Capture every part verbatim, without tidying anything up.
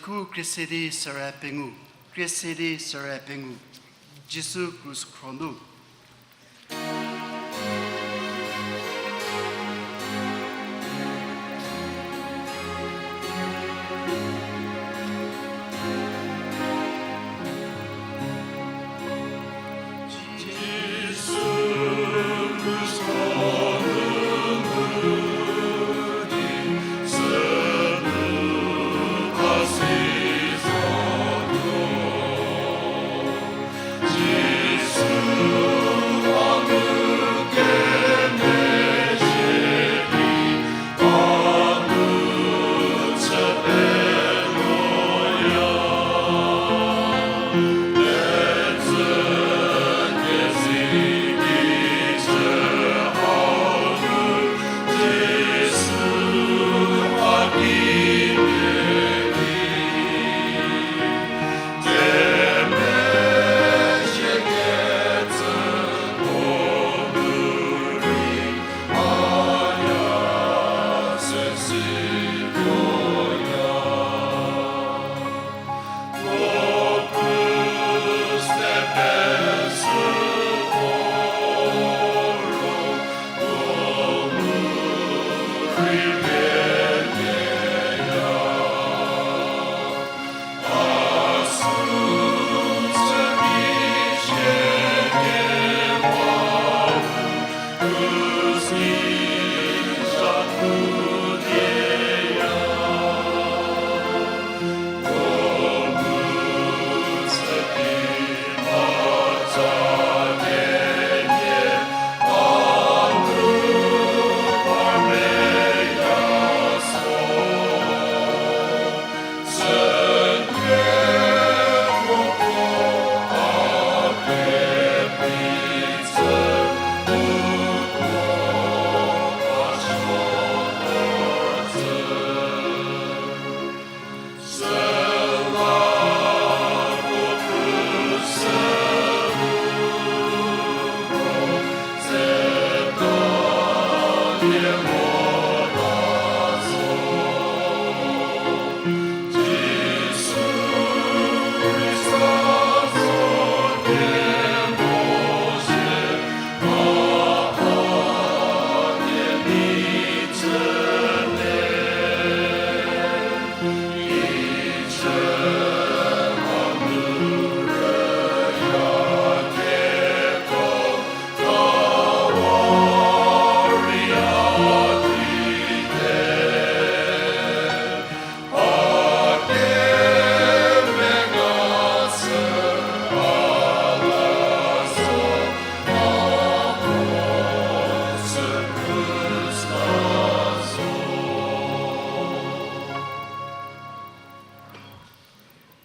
Zaliekhu krie se di sere pengou, krie se di sere pengou, Jisu krus khro nu.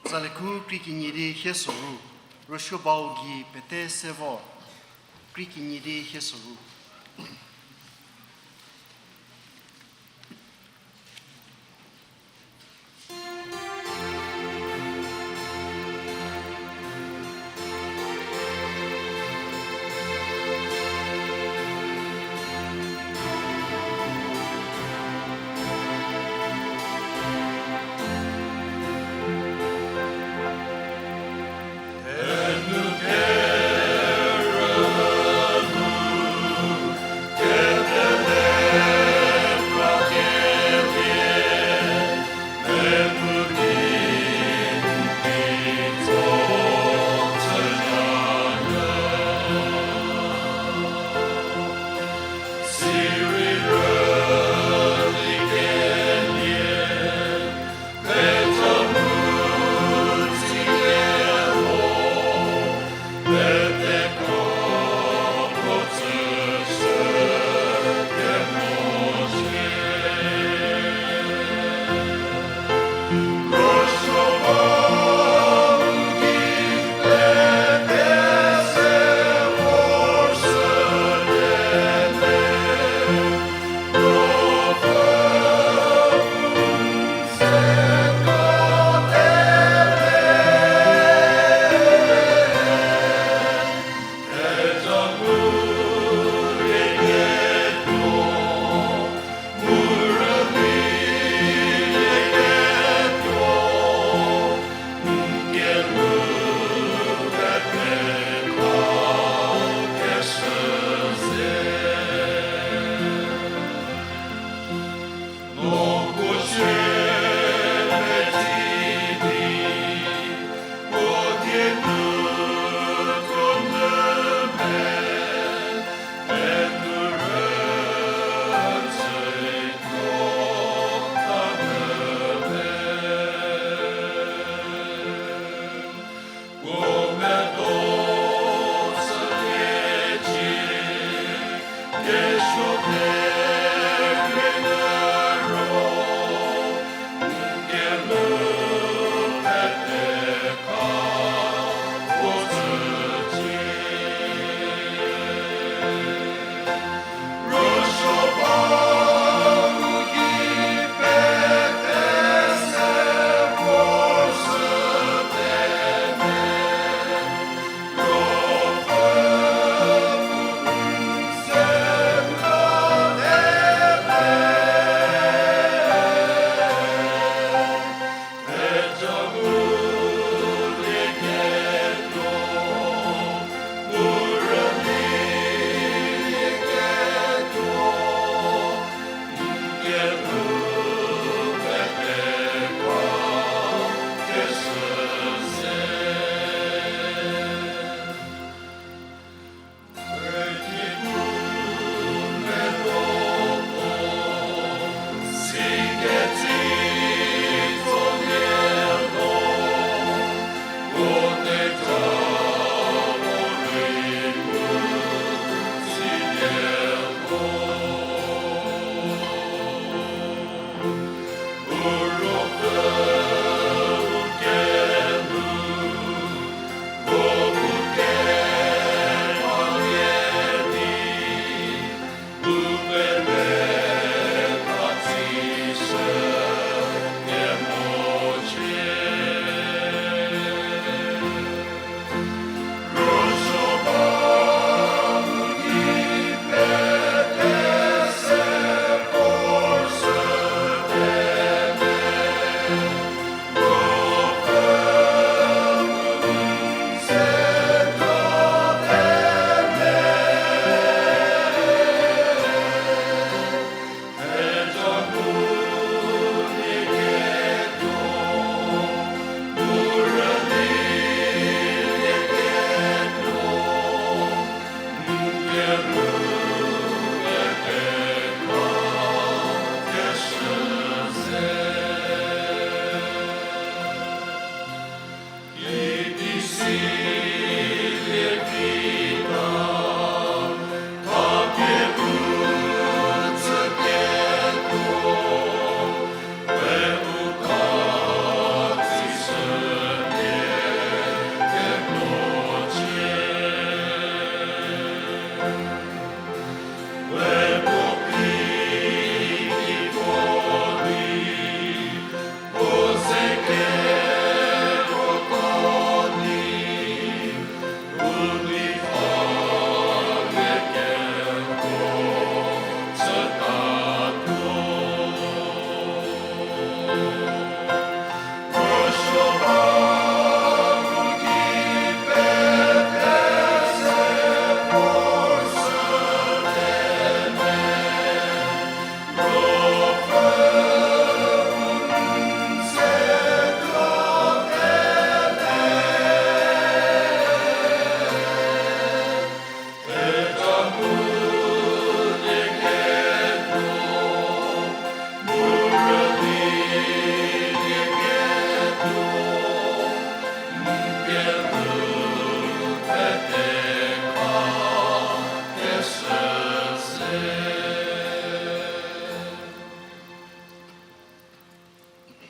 Zaliekhu krie kenie di hie soru, rüsuobau gei pete se vo, krie kenie di hie soru.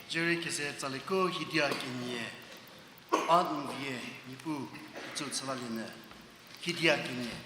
Jerei kese tsalieko hidia kenie, a n vie Niepuu, tsü chülalie nyü, hidia kenie.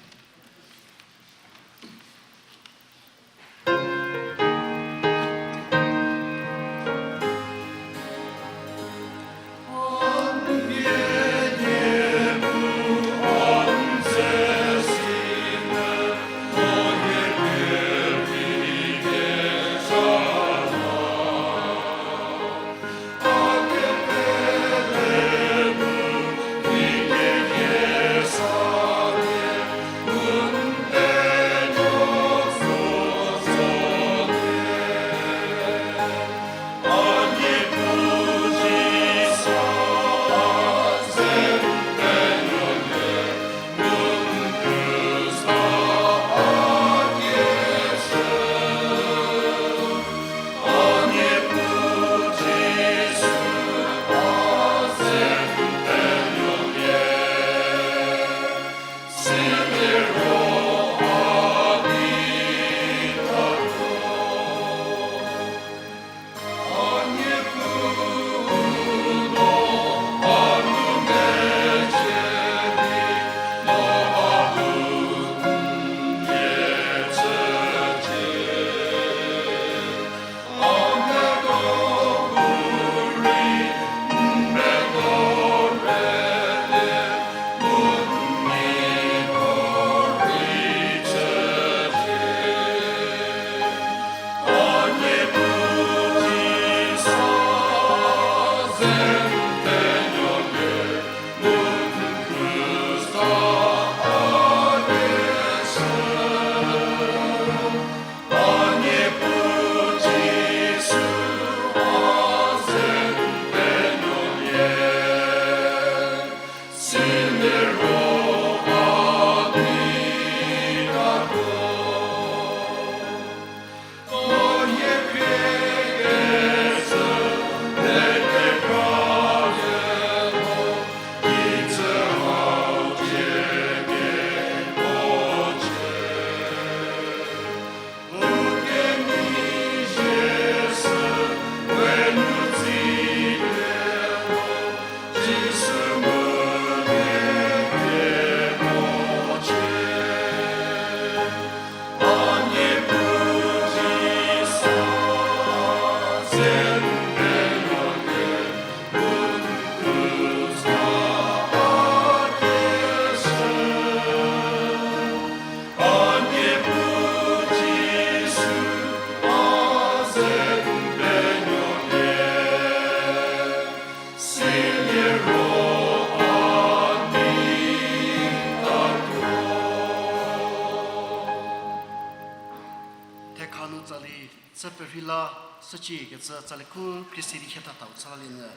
Thekha nu tsali, tsü perhei la, sücie kecü tsali khu Khristi di khetha tau tsalalie nyü.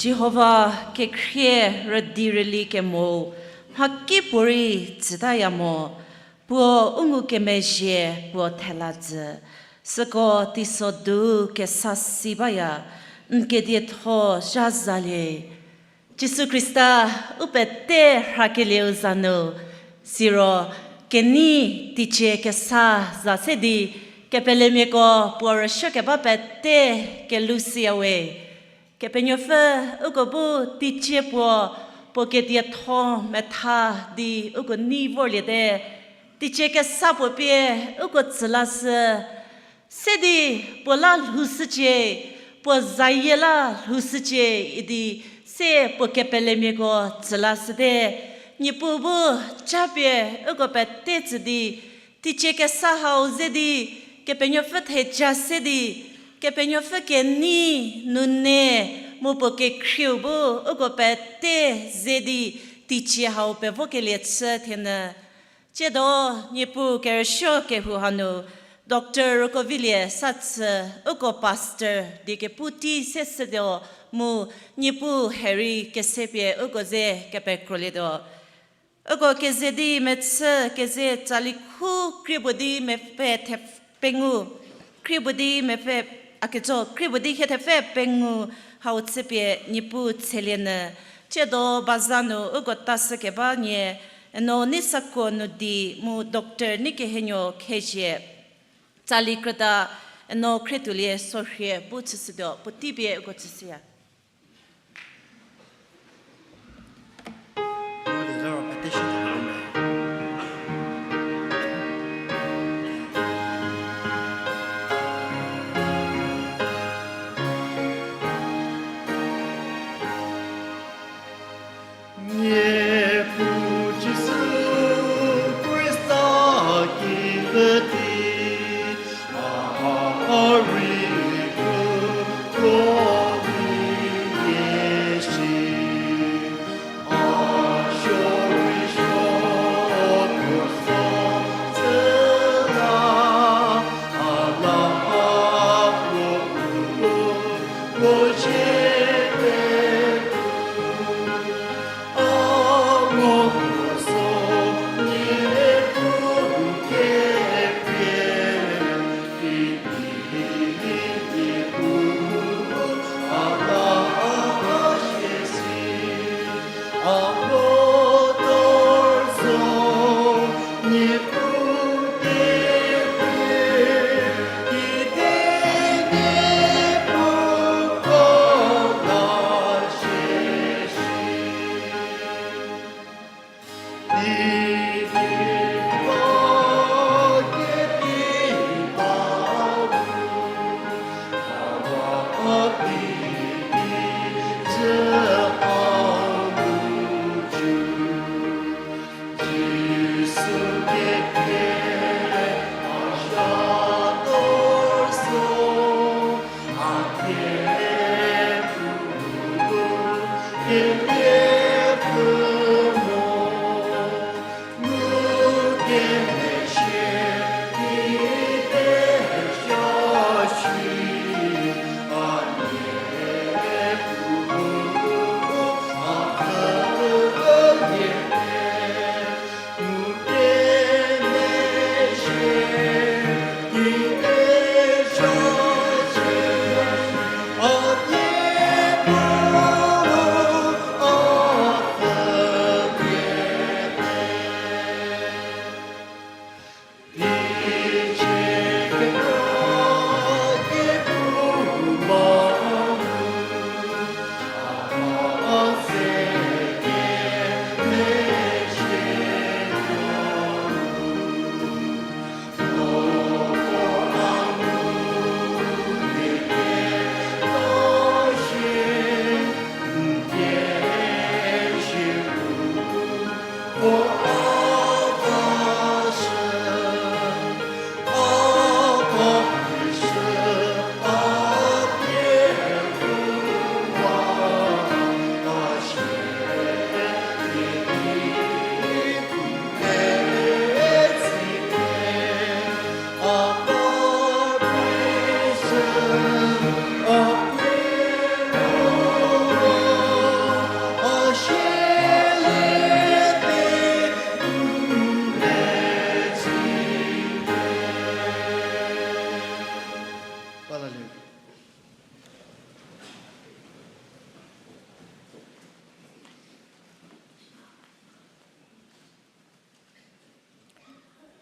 Jihova kekhrie rüdi rüli kemo, mhakipuorei tsütaya mo, puo u ngukemezhie puo thela tsü, süko teisodu kesa si baya, n kedietho zha zalie. Jisu Khrista u pete rhakelieu za nu, siro kenei teicie kesa za se di, kepelemiako puo rüsuokeba pete kelhou siya we. Kepenuopfü uko bu teicie puo, puo kedietho metha di uko nei vorliete, teicie kesa puo pie uko tsülashü, se di puo la lhoushücie, puo zayie la lhoushücie idi se puo kepelemiako tsülashüte. Niepuu bu japie uko pete tsü di, teicie kesa hau ze di, Kepenuopfü theja se di, Kepenuopfü kenei nune mu puo kekhrieu bu uko pete ze di, teicie hau pevokelie chü thienyü. Tsiedo, Niepuu kerüsuo kehou hanu, Doctor Rokovilie Satsü, uko pastor di kepu tei se shütuo mu Niepuu herei kese pie uko ze kepekrolietuo. Uko keze di mechü keze tsali khu krie puo di mepfü the-, pengou, krie puo di mepfü, a ketso, krie puo di hie thepfü pengou hau chüpie Niepuu tselienyü. Tsiedo baza nu uko tashükeba nie, eno Neisako Nudi mu Doctor Neikehenuo Khezhie, tsali krüta, eno Khrietuolie Sorhie bu chüshütuo, puotei pie uko chüshüya. Niepuu Jisu Khrista ki peti, a rei kuko di ye shi.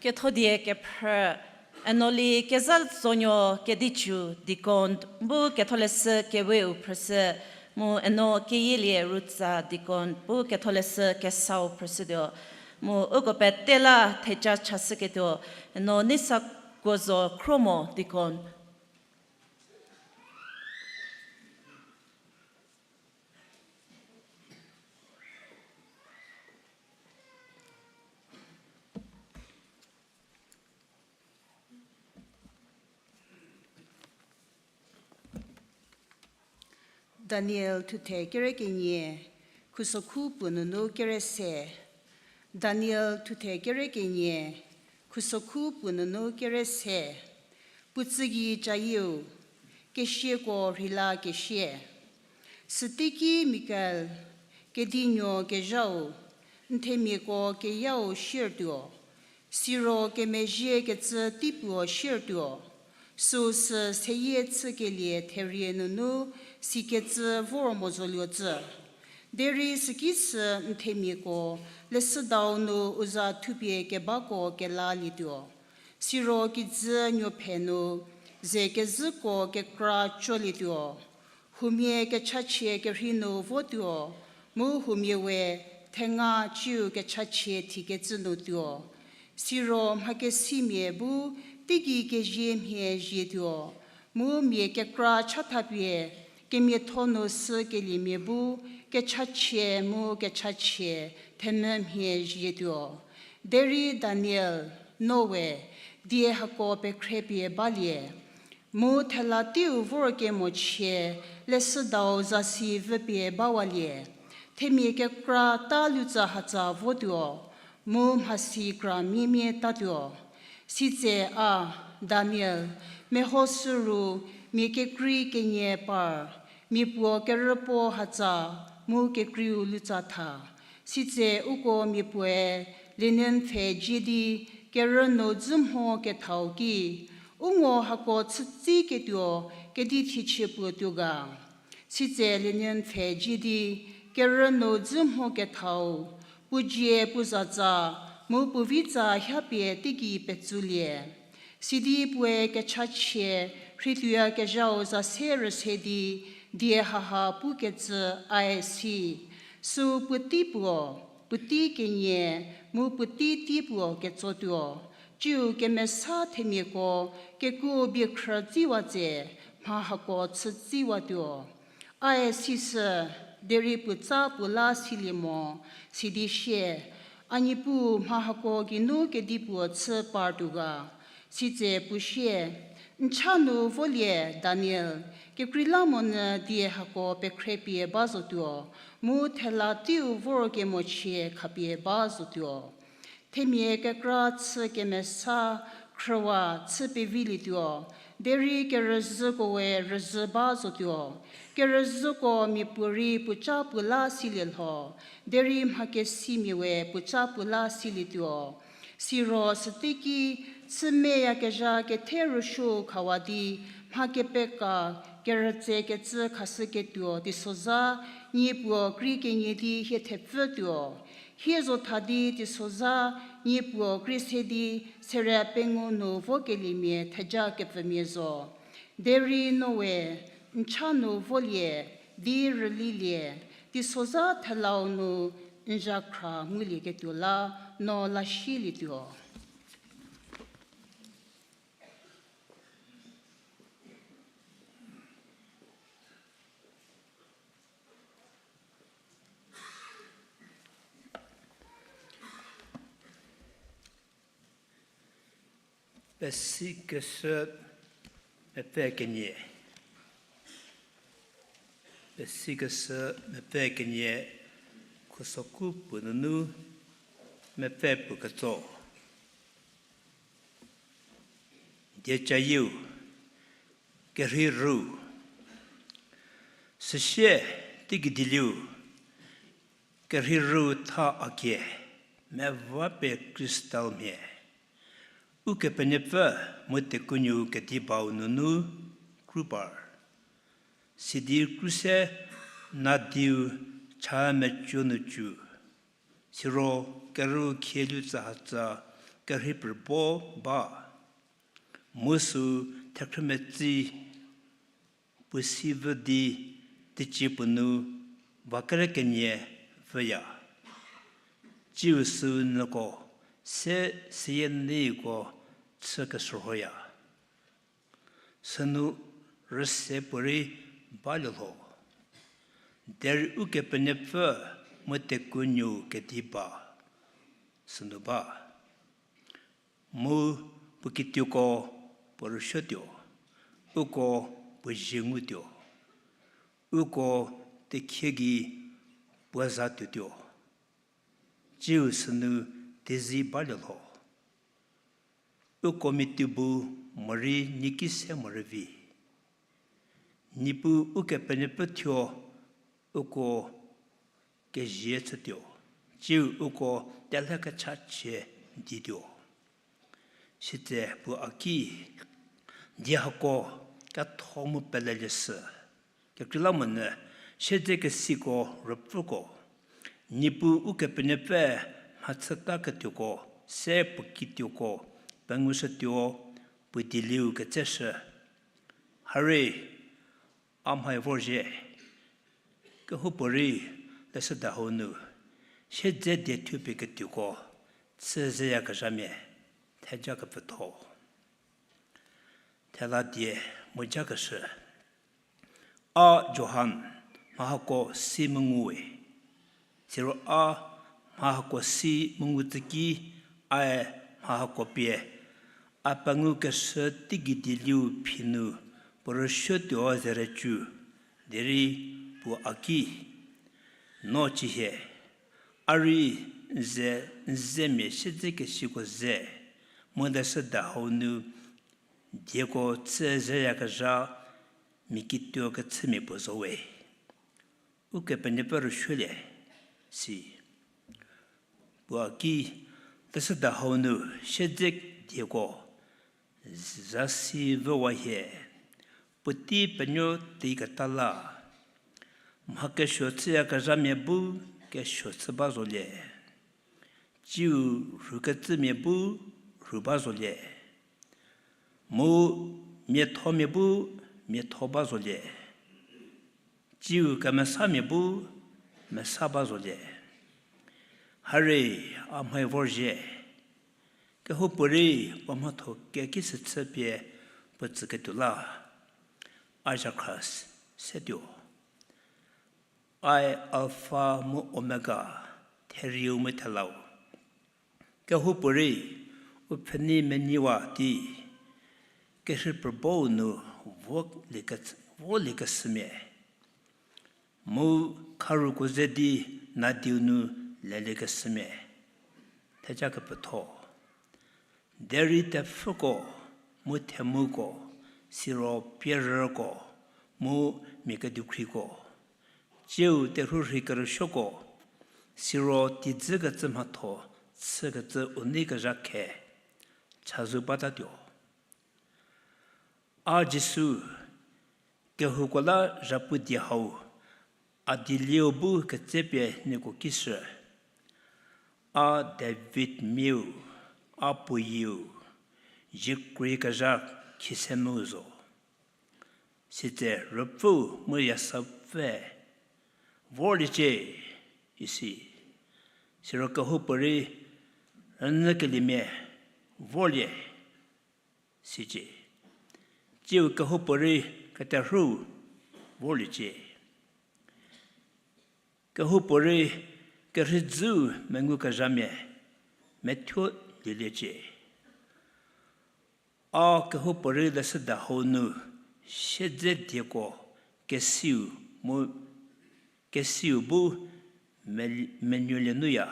Kethodie kephrü, Enoli Kezatsonuo Kedichu deacon bu Ketholeshü Keweu phrüshü, mu Eno Keyielie Rutsa deacon bu Ketholeshü Kesau phrüshütuo, mu uko pete la theja chashüketuo, Eno Neisakuozo Khromo deacon. Daniel thuthe kere kenie, khusokhu puo nunu kere se. Daniel thuthe kere kenie, khusokhu puo nunu kere se. Puo tsügei cayieu, kesiako rheila kesie. Süteiki Mikael, kedinuo kezhau, n themiako keyau siertuo. Siro kemezhie kecü teipuo siertuo. Süu sü seyie chükelie therie nunu sikecü vor mo zoluo tsü. Derei süki sü n themiako leshüdau nu u za thupie kebako kelalietuo. Siro kijü nuophe nu ze kezhüko kekra colietuo. Huomia kechachie kerhei nu votuo, mu huomia we thenga ciu kechachie thikecü nu tuo. Siro mhakesimia bu teigei kezie mhie zietuo, mu mia kekra chathapie kemiatho nu sükeliemia bu kechachie mu kechachie themvü mhie zietuo. Derei Daniel, no we die hako pekhrepie balie. Mu thela teiu vorkemochie leshüdau zasi vüpie bawalie. Themia kekra ta lutsahatsa votuo, mu mhasi kra miemie tatuo. Sitse a, Daniel, mehoshü ru mia kekrei kenie par, mia puo kerüpuo hatsa mu kekreiu lutsa tha. Sitse uko mia puoe linen pfhe dzie di kerü nu dzü mho kethau ki, u ngo hako chütsiketuo kedi thichie puo tuo ga. Sitse linen pfhe dzie di kerü nu dzü mho kethau, puo dzie puo zatsa mu puo vitsa hiapie teigei petsulie. Sidi puoe kechachie rheituoyakezhau za se rüse di die haha pukecü ae si. Süu puotei puo, puotei kenie, mu puotei tei puo ketsotuo. Ciu kemesa themiako kekuo biekhrü tsiwa tse, mha hako chütsiwatuo. Ae sisü, derei puotsa puo la silie mo, sidi sie, a Niepuu mha hako geinu kedipuo chü partuo ga. Sitse puo sie, n cha nu volie Daniel, kekreilamonyü die hako pekhrepie ba zotuo, mu thela teiu vorkemochie khapie ba zotuo. Themia kekra chü kemesa khrüwa chü pevilietuo, derei kerüzhüko we rüzhü ba zotuo. Kerüzhüko mia puorei puoca puo la silie lho, derei mhakesimia we puoca puo la silietuo. Siro süteiki chümeyakezha kethe rüsuo khawa di mha kepeka kerütsekecü khashüketuo teisozha nie puo krei kenie di hie thepfütuo. Hie zo tha di teisozha nie puo krei se di serie pengou nu vokeliemia theja kepfümia zo. Derei no we n cha nu volie di rülilie, teisozha thelau nu n zhakhra ngulieketuo la no lasielietuo. Pesikeshü mepfü kenie. Pesikeshü mepfü kenie, khusoku puo nunu mepfü puo ketso. Diecayieu, kerhei rü. Süsie teigei dieliu, kerhei rü tha a kie, meva pie kristal mhie. Ukepenuopfü mu Tekuniu kedibau nunu kru par. Sidi kru se nadiu cha mecuo nu cu. Siro kerüu khie lutsahatsa kerhei phrübo ba, mu süu thekhrümetsi puo si vü di teicie puo nu va kere kenie vüya. Tsiu süu nyüko se seyie neiko chü keshürhoya. Sünu rüse puorei balie lho, derei Ukepenuopfü mu tekuonuou kedi ba, sünu ba. Mu puo kituoko puo rüsuotuo, uko puo zie ngutuo, uko tekhie gei puo za tuotuo. Tsiu sünu teizie balie lho, uko mituo bu morei niaki se morei vi. Niepuu Ukepenuopfü thuo uko kezie chütuo, tsiu uko telhe kechachie dituo. Sitse puo a ki, die hako ketho mu pelelie sü, kekreilamonyü siedzekesiko ruopfüko, Niepuu Ukepenuopfü mhachütaketuoko se puo kituoko pengushütuo, puo dieliu ketseshü. Hare, a mhai vorzhie, kehoupuorei leshüda hau nu siedze die thupie ketuoko chü zeyakezhamia theja kepfütho. Thela die mu jakeshü. A Johan mha hako si mengue. Siro a mha hako si mengu tsüki, ae mha hako pie a pengukeshü teigei dieliu phi nu puo rüsuotuo zerücu, derei puo a ki, no cihie, a rei ze, n zemia siedzekesiko ze, mu leshüda hau nu dieko chü zeyakezha mia kituo kechümia puo zo we. Ukepenuopfü rüsuolie, si. Puo a ki, leshüda hau nu siedze dieko za si vüwa hie, puotei penuo teiketa la, mha kesuo chüyakezhamia bu kesuo chü ba zolie, tsiu rhukecümia bu rhu ba zolie, mu miathomia bu miatho ba zolie, tsiu kemesamia bu mesa ba zolie. Hare, a mhai vorzhie, kehoupuorei puo mhatho kekisüchü pie puo tsüketuo la, a zhakhra setuo. Ae Alfa mu Omega, therieu mu thelau. Kehoupuorei u pfhenei menyiwa di kerhei phrübou nu vo lie keshümia, mu kharuko ze di nadiu nu lelie keshümia theja kepfütho. Derei tepfüko, mu themuko, siro pierüko, mu mia kedukhriko, tsiu terhuorhi kerüsuoko, siro tidzükecü mhatho chükecü u nei kezha khe chazou batatuo. A Jisu, kehouko la zhapu die hau, a dielieu bu ketsepie nieko kishü, a David miau, a puoyieu, ziekrei kezha khise mu zo. Sitse Ruopfü mu Yasapfü, vorliecie, isi. Siro kehoupuorei rünyükeliemia, vorlie, sicie. Tsiu kehoupuorei keterhüu, vorliecie. Kehoupuorei kerhei dzüu mengukezhamia, methuo lieliecie. A kehoupuorei leshüda hau nu siedze dieko kesiu mu kesiu bu me-, menuolie nuya.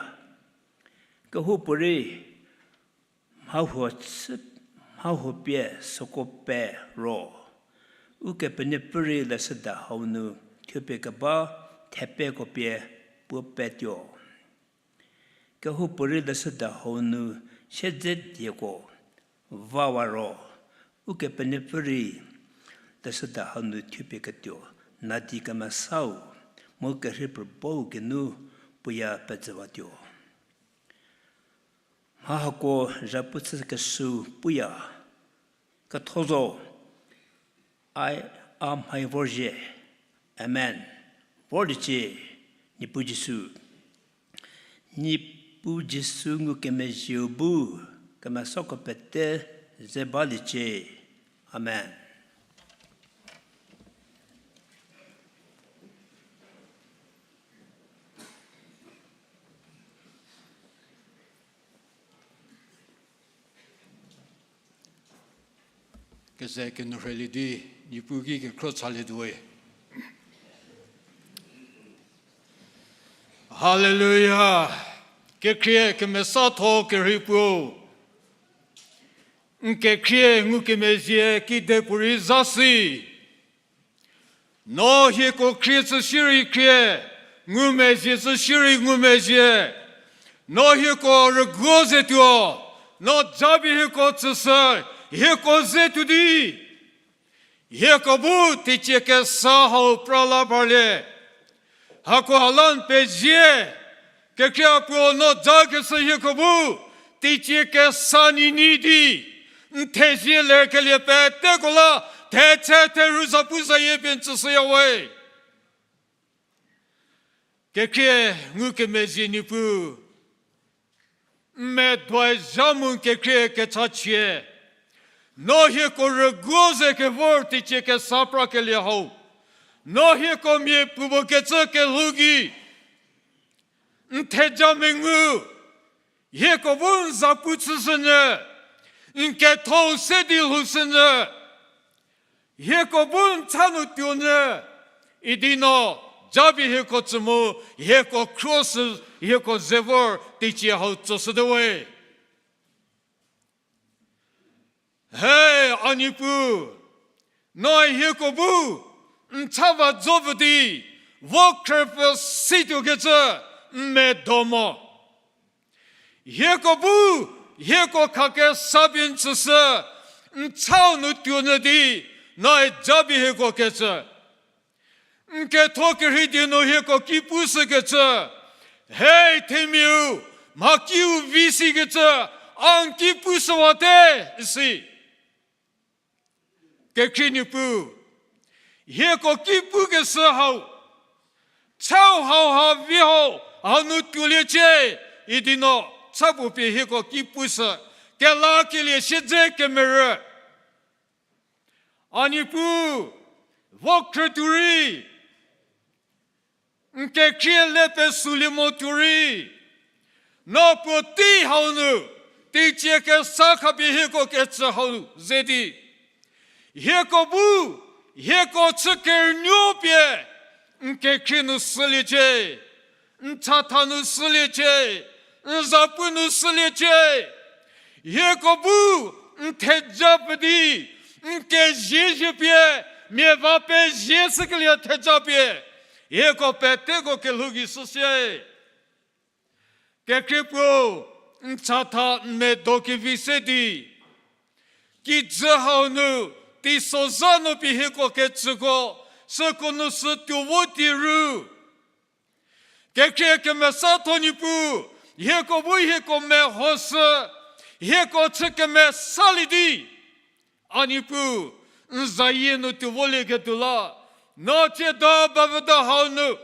Kehoupuorei mhahuo chü, mhahuo pie süko pe ro, Ukepenuopfü rei leshüda hau nu thuopie keba thepeko pie puo petuo. Kehoupuorei leshüda hau nu siedze dieko vawa ro, Ukepenuopfü rei leshüda hau nu thuopie ketuo nadi kemesau mu kerhei phrübou geinu puoya pezüwatuo. Mha hako zhapu chü kesü puya. Ketho zo. Ai, a mhai vorzhie. Amen. Vorliecie, Niepuu Jisu. Niepuu Jisu ngukemezhieu bu, kemesako pete ze baliecie. Amen. Keze kenou rheilie di, Niepuu ki kekhro chalietuo we. Haleluya. Kekhrie kemesatho kerhei puo. N kekhrie ngukemezhie kidepuorei zasi. No hieko khrie tsü shierei khrie, ngumezhie tsü shierei ngumezhie. No hieko rüguo ze tuo, no japie hieko tsüshü, hieko ze tuo di. Hieko bu teicie kesa hau pra la parlie. Hako ha la n pezie, kekhrie puo no jakeshü hieko bu, teicie kesa nini di, n thezie lerkelie peteko la, thetse theru zapu zayie pie n tsüshüya we. Kekhrie ngukemezhie Niepuu, n medoe zha mu n kekhrie kechachie. No hieko rüguo ze kevor teicie kesa prakelie hau. No hieko mia puopuo kecü kelhou gei. N theja mengu. Hieko bu n zapu chüshünyü. N kethou se di lhoushünyü. Hieko bu n cha nu tuonyü, idi no, japie hieko tsü mu, hieko khroshü, hieko ze vor teicie hau tsoshüte we. He, a Niepuu, no hieko bu n cha va zo vü di, vo khrüpfü situokecü n medo mo. Hieko bu, hieko khakesa pie n tsüshü, n chau nu tuonyü di, noe japie hieko kecü. N ketho kerhei die nu hieko ki pushükecü. Hei themiau, mha kiu vi sikecü, a n ki pushüwate, isi. Kekhrie Niepuu, hieko ki pukeshü hau, chau hauha vi hau, hanu tuoliecie, idi no, cha puo pie hieko ki pushü, kelakelie siedze kemerü. A Niepuu, vo khrü tuo rei, n kekhrie le pesülie mo tuo rei, no puotei hau nu, teicie kesa khapie hieko kecü hau ze di. Hieko bu, hieko chü kerünuo pie, n kekhrie nu süliecie, n chatha nu süliecie, n zapu nu süliecie. Hieko bu, n theja pfü di, n kezie zie pie, mia va pezie shükelie theja pie. Hieko peteko kelhou gei shüsie. Kekhrie puo, n chatha n medo kevi se di. Kijü hau nu, teisozha nu pie hieko kecüko, süko nu sü tuo vo ti ru. Kekhrie kemesatho Niepuu, hieko bu hieko mehoshü, hieko chü kemesalie di. A Niepuu, n zayie nu tuo volieketuo la, no tsiedo bavüdo hau nu.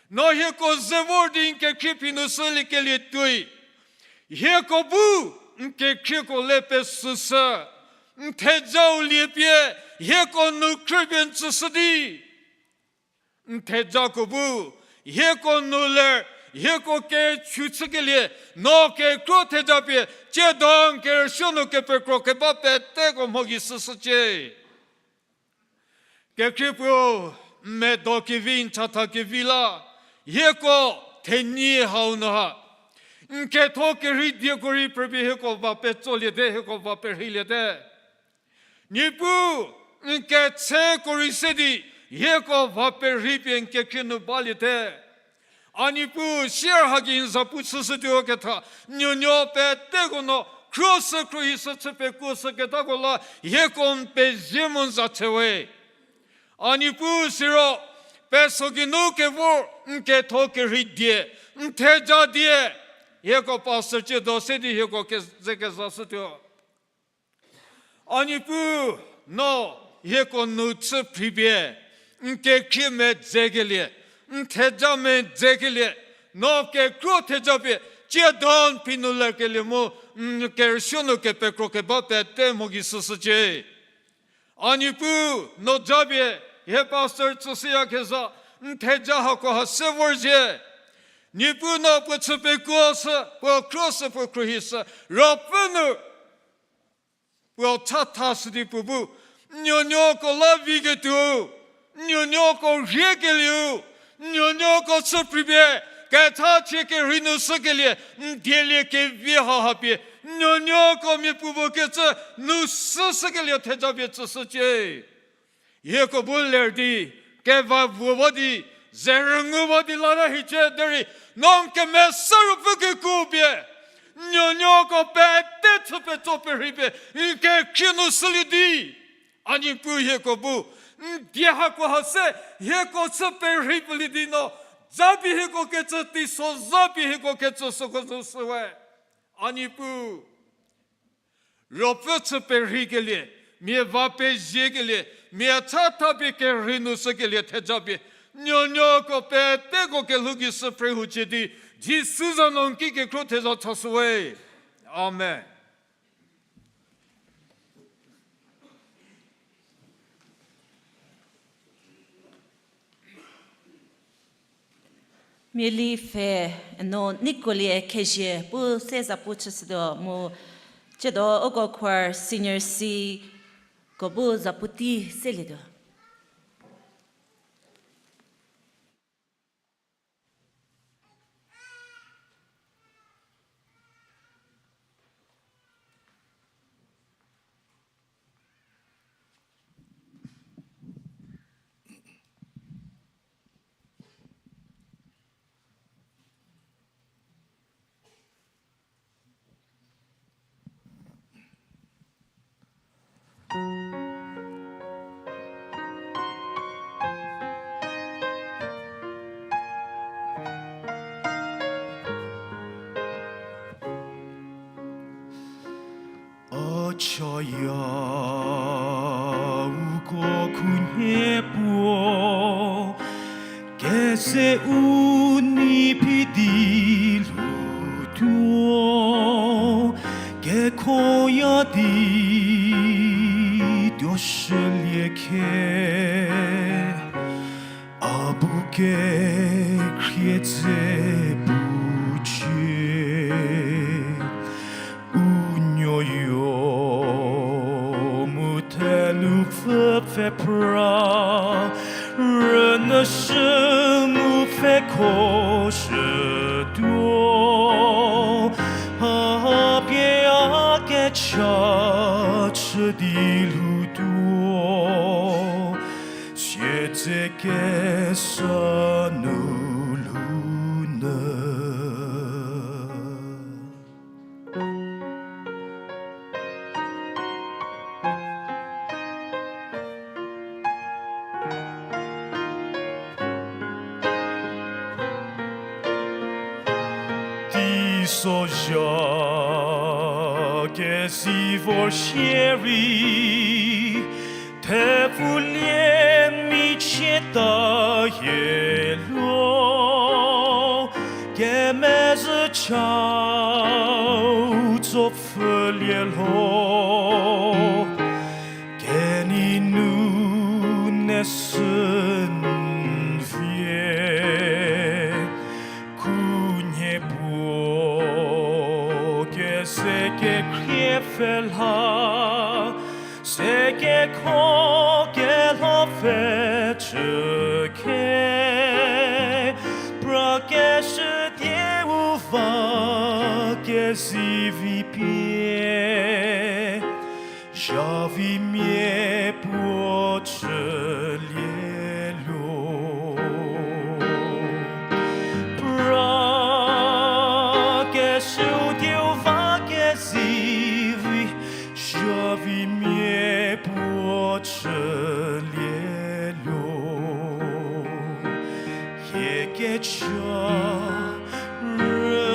No hieko ze vor di n kekhrie phi nu sülie kelie tuoi. Hieko bu, n kekhrieko le pesüshü. N thejau lie pie, hieko nu khrüpie n tsüshü di. N thejako bu, hieko nu ler, hieko kechu chükelie, no kekhro theja pie, tsiedo n kerüsuo nu kepekro keba peteko mho gei shüshücie. Kekhrie puo, n medo kevi, n chatha kevi la, hieko thenyi hau nu ha. N ketho kerhei dieko rei phrüpie hieko va petsoliete, hieko va perheiliete. Niepuu, n ketseko rei se di, hieko va perhei pie n kekhrie nu baliete. A Niepuu, sier haki n zapu chüshütuo ketha, nuonuo peteko no, khroshü khrohishü chü pekuoshüketako la, hieko n pezie mu n za chüwe. A Niepuu siro, peso geinu kevor n ketho kerhei die, n theja die, Hieko pastor ciedo se di hieko ke-, ze kezashütuo. A Niepuu, no hieko nu chü phripie, n kekhrie medzekelie, n theja medzekelie, no kekhruo thejapie, ciedo n phi nu lekelie mu, n kerüsuo nu kepekro keba pete mho gei shüshücie. A Niepuu, no japie, hie pastor tsüshüyakezha, n theja hako ha se vorzhie. Niepuu no puo chü pekuoshü, puo khruoshü, puo khruohishü, ruopfü nu puo chatha shü di puo bu, nuonuoko la viketuo, nuonuoko rhiekelieu, nuonuoko chü phripie, kethachie kerhei nu shükelie, n dielie kevi haha pie, nuonuoko miapuopuo kecü nu shüshükelie thejapie tsüshücie. Hieko bu ler di, keva vuo ba di, ze rünyü ba di lata hiecie derei, no n kemesa ruopfü kekuo pie, nuonuoko pete chü petso perheipie, n kekhrie nu shülie di. A Niepuu hieko bu, n die hako ha se, hieko chü perhei pfülie di no, zapie hieko kecü teiso zapie hieko kecü süko zo shüwe. A Niepuu, ruopfü chü perheikelie, mia va peziekelie, mia chatha pie kerhei nu shükelie thejapie, nuonuoko peteko kelhou gei shü phre hucie di, Jisu za nu n ki kekhruo theza chashüwe. Amen. Miali pfhe no Nikolie Khezie pu se zapu chüshütuo mu, ciedo uko choir senior C ko bu zapu tei selietuo. A chaya uko khunhie puo, keze u nei phi di lhoutuo, kekhoya di tuoshülie khe, a bu kekhrie dze pucie. U nuoyo mu thenu pfü pfhe phra, rünyüshü mu pfhekhoshütuo, a pie a kecha chü di lhoutuo, siedze kesa nu lhounyü. Teisozha kezi vor shierei, thepfulie michie ta hie lo, kemezhü chau tsopfhülie lho, kenei nu nesü n vie. Khunhie puo keze kekhrie pfhe la, se kekho kelho pfhe chü khe, pra keshü dieu va kezivi pie, zhavimia puo chülie lo. Pra keshüu dieu va kezivi, zhavimia puo chülie lo. Hie kecha rü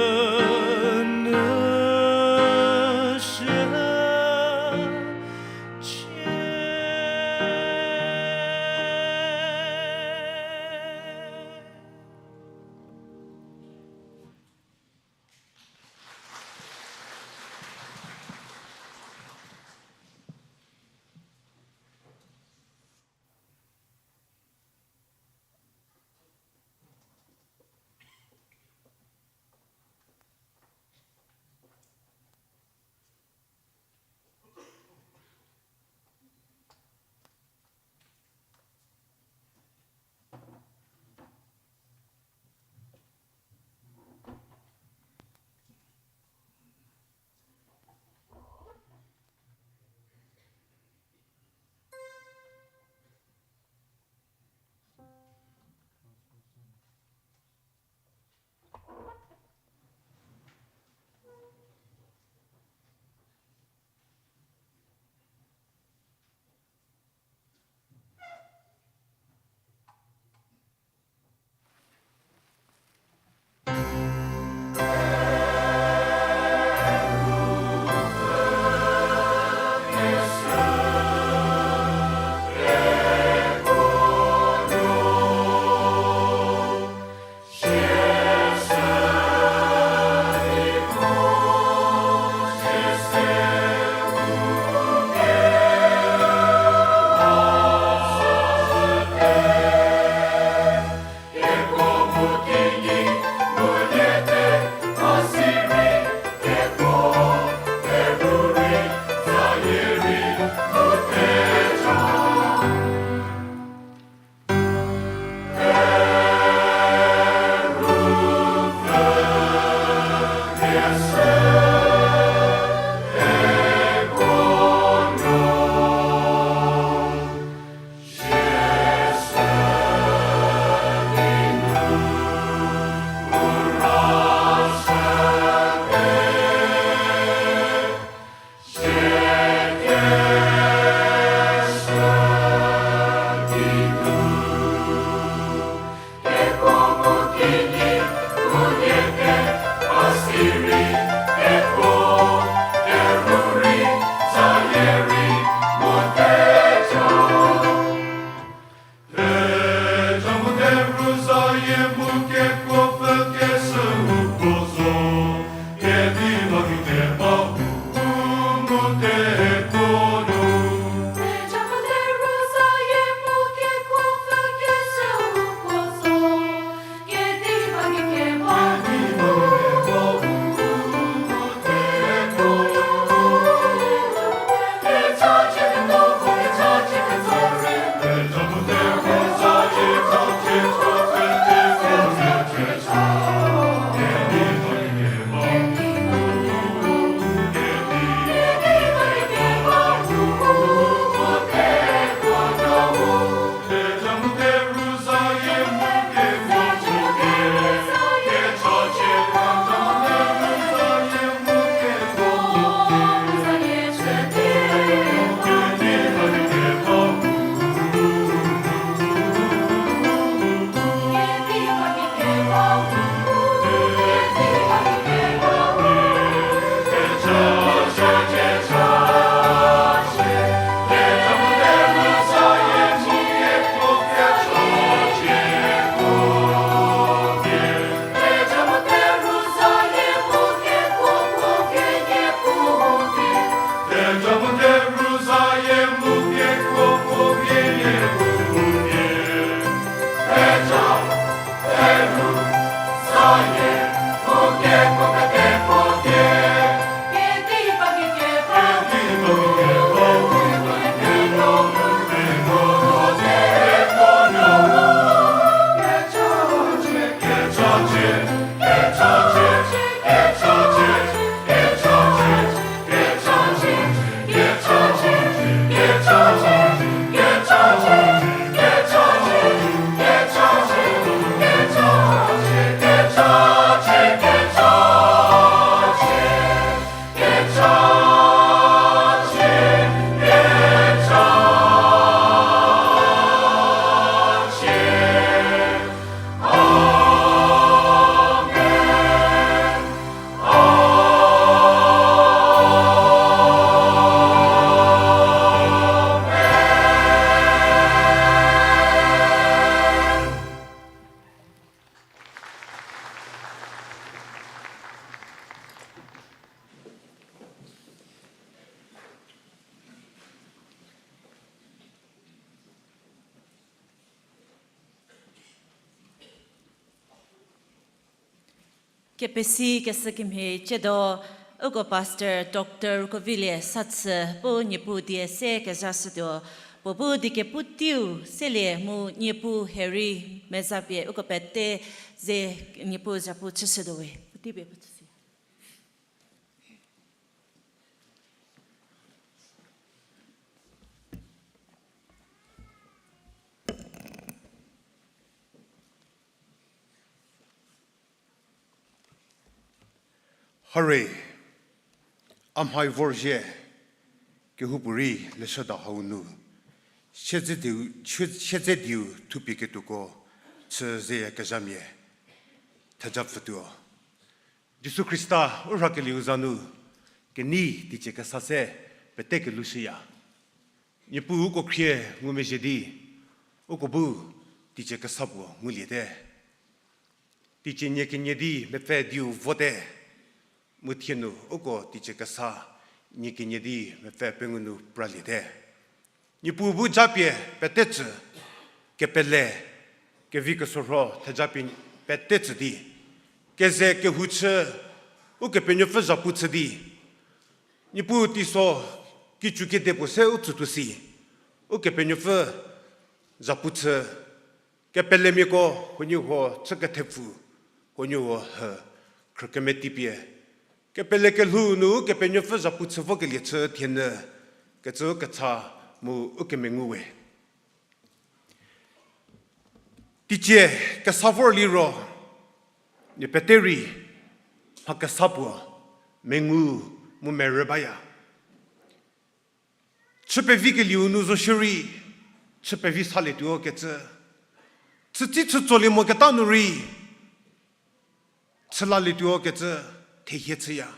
Kepesi kesü kemhie ciedo, uko Pastor Doctor Kovilie Sathü bu Niepuu die se kezashütuo, puo bu diekepu teiu selie mu Niepuu herei mezapie uko pete ze Niepuu zhapu chüshütuo we. Puotei pie puo chüshü. Hare, a mhai vorzhie kehoupuorei leshüda hau nu, siedzediu, siedzediu thupie ketuoko chü zeyakezhamia theja pfütuo. Jisu Khrista u rhakelieu za nu kenei teicie kesa se pete kelushüya. Niepuu uko khrie ngumezhie di, uko bu teicie kesa puo nguliete. Teicie nie kenie di mepfü dieu vote, mu thie nu uko teicie kesa nie kenie di mepfü pengou nu praliete. Niepuu bu japie pete tsü, kepele, kevi kesorho thejapie pete tsü di, keze kehou chü, Ukepenuopfü zhapu chü di, Niepuu teiso kicu kede puo se u tsütuo si, Ukepenuopfü zhapu chü, kepelemiako huoniehuo chü kethepfu, huoniehuo hü khrükemeti pie, kepele kelhou nu Ukepenuopfü zhapu chü vokelie chü thienyü kecü kecha mu u kemengu we. Teicie kesa vor liro, nie pete rei mha kesa puo mengu mu merü baya. Chü pevi kelieu nu zo shierei, chü pevi salietuo kecü, chütsi chü tsolie moketa nu rei, chü lalietuo kecü thehie chüya.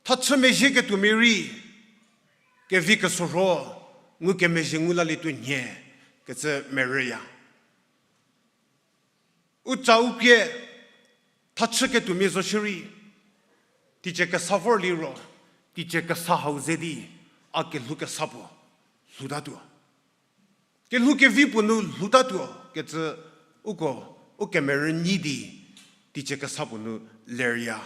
Thachü mezhieketuomia rei, kevi kesorho ngukemezhie ngu lalietuo nhie kecü merüya. U ca u krie thachüketuomia zo shierei, teicie kesa vor liro, teicie kesa hau ze di, a kelhou kesa puo lhoutatuo. Kelhou kevi puo nu lhoutatuo kecü uko, u kemerü nyi di, teicie kesa puo nu lerya.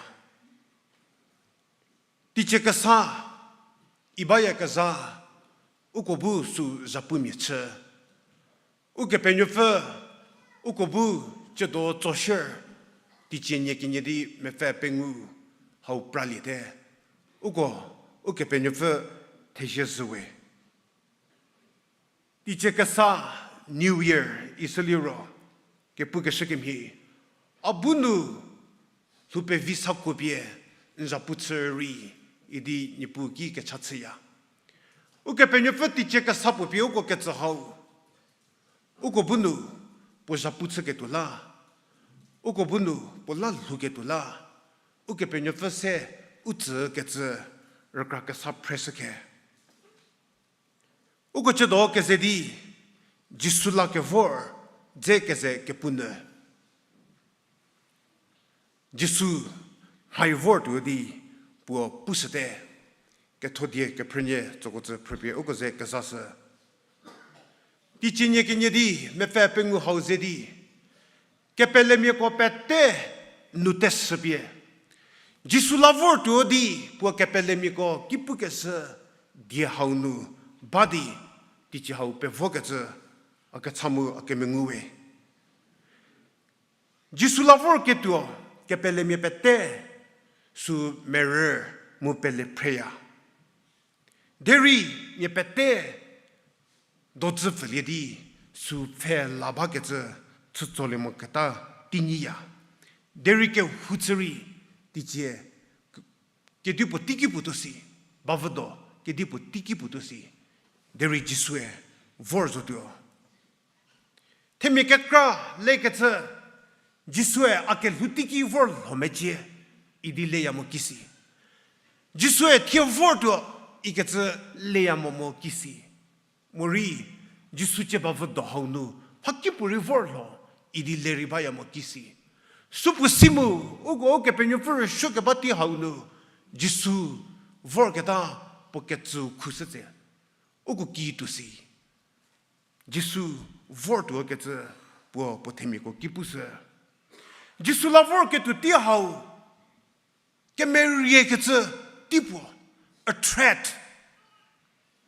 Teicie kesa, i bayakezha, uko bu sü zhapumia chü. Ukepenuopfü, uko bu tsiedo tsoshie, teicie nie kenie di mepfü pengou hau praliete. Uko, Ukepenuopfü thezie zhüwe. Teicie kesa New Year isü liro, kepukeshü kemhie, a bu nu lhou pevi sa kuopie n zhapu chü rei idi Niepuu ki kecha chüya. Ukepenuopfü teicie kesa puo pie uko ketsü hau, uko bu nu puo zhapu chüketuo la, uko bu nu puo la lhouketuo la, Ukepenuopfü se u tsükecü rükra kesa phreshü khe. Uko tsiedo keze di, Jisu la kevor dze keze kepu nyü. Jisu mhai vortuo di puo pushüte. Kethodie kephrünie tsoko tsü phrüpie uko ze kezashü. Teicie nie kenie di mepfü pengou hau ze di, kepelemiako pete nu teshüpie, Jisu la vortuo di puo kepelemiako ki pukeshü die hau nu ba di, teicie hau pevokecü a kecha mu a kemengu we. Jisu la vorketuo kepelemia pete sü merü mu pele phreya. Derei mia pete dodzü pfülie di sü pfhe la bakecü chütsolie moketa teinyiya. Derei kehou chü rei teicie kedipuo teiki puotuo si, bavüdo kedipuo teiki puotuo si, derei Jisue vor zotuo. Themia kekra lekecü, Jisue a kelhou teiki vor lho mecie idi leya mo kisi. Jisue thie vortuo ikecü leya mo mo kisi. Morei, Jisu cie bavüdo hau nu mhakipuorei vor lho idi le rei baya mo kisi. Supuo si mu, uko Ukepenuopfü rüsuo keba tei hau nu, Jisu vorketa puo ketsü khushü tse, uko ki tuo si. Jisu vortuo kecü puo puo themiako ki pushü. Jisu la vorketuo tei hau, kemeriekecü tei puo, a threat.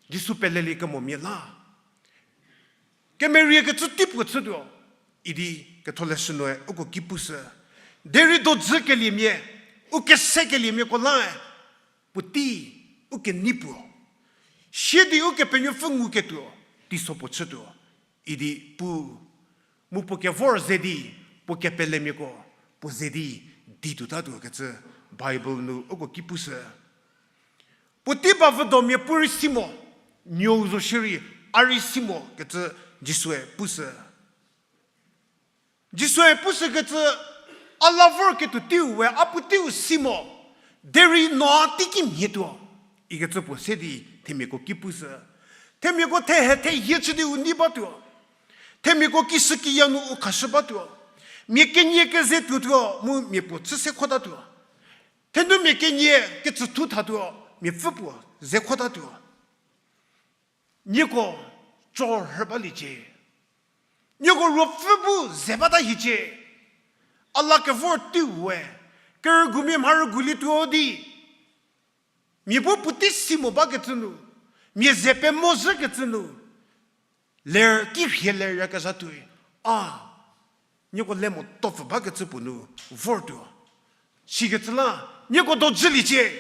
Jisu pelelie kemomia la kemeriekecü tei puo chütuo idi ketholeshü nue uko ki pushü. Derei dodzü keliemia, u kese keliemiako lae, puotei u kenei puo, sie di Ukepenuopfü nguketuo teiso puo chütuo idi pu. Mu puo kevor ze di, puo kepelemiako puo ze di, di tuotatuo kecü Bible nu uko ki pushü. Puotei bavüdomia puorei si mo, nuou zo shierei a rei si mo kecü Jisue pushü. Jisue pushükecü, a la vorketuo teiu we a puoteiu si mo, derei no a teiki mhie tuo ikecü puo se di themiako ki pushü. Themiako thehe thehie chü di u nei batuo. Themiako kishükiya nu u khashü batuo. Mia kenie keze tuotuo mu mia puo chü se khotatuo. Thenou mia kenie kecüthu thatuo, mia pfü puo ze khotatuo. Nieko tsorhü baliecie. Nieko ruopfü bu ze bata hiecie. A la kevor teiu we, kerügumia mharügulietuo di, mia bu puotei si mo bakecü nu, mia ze pemo zhükecü nu, ler ki rhie ler yakezha tuoi, a, nieko le mo topfü bakecü puo nu vortuo. Sikecü la, nieko dojüliecie,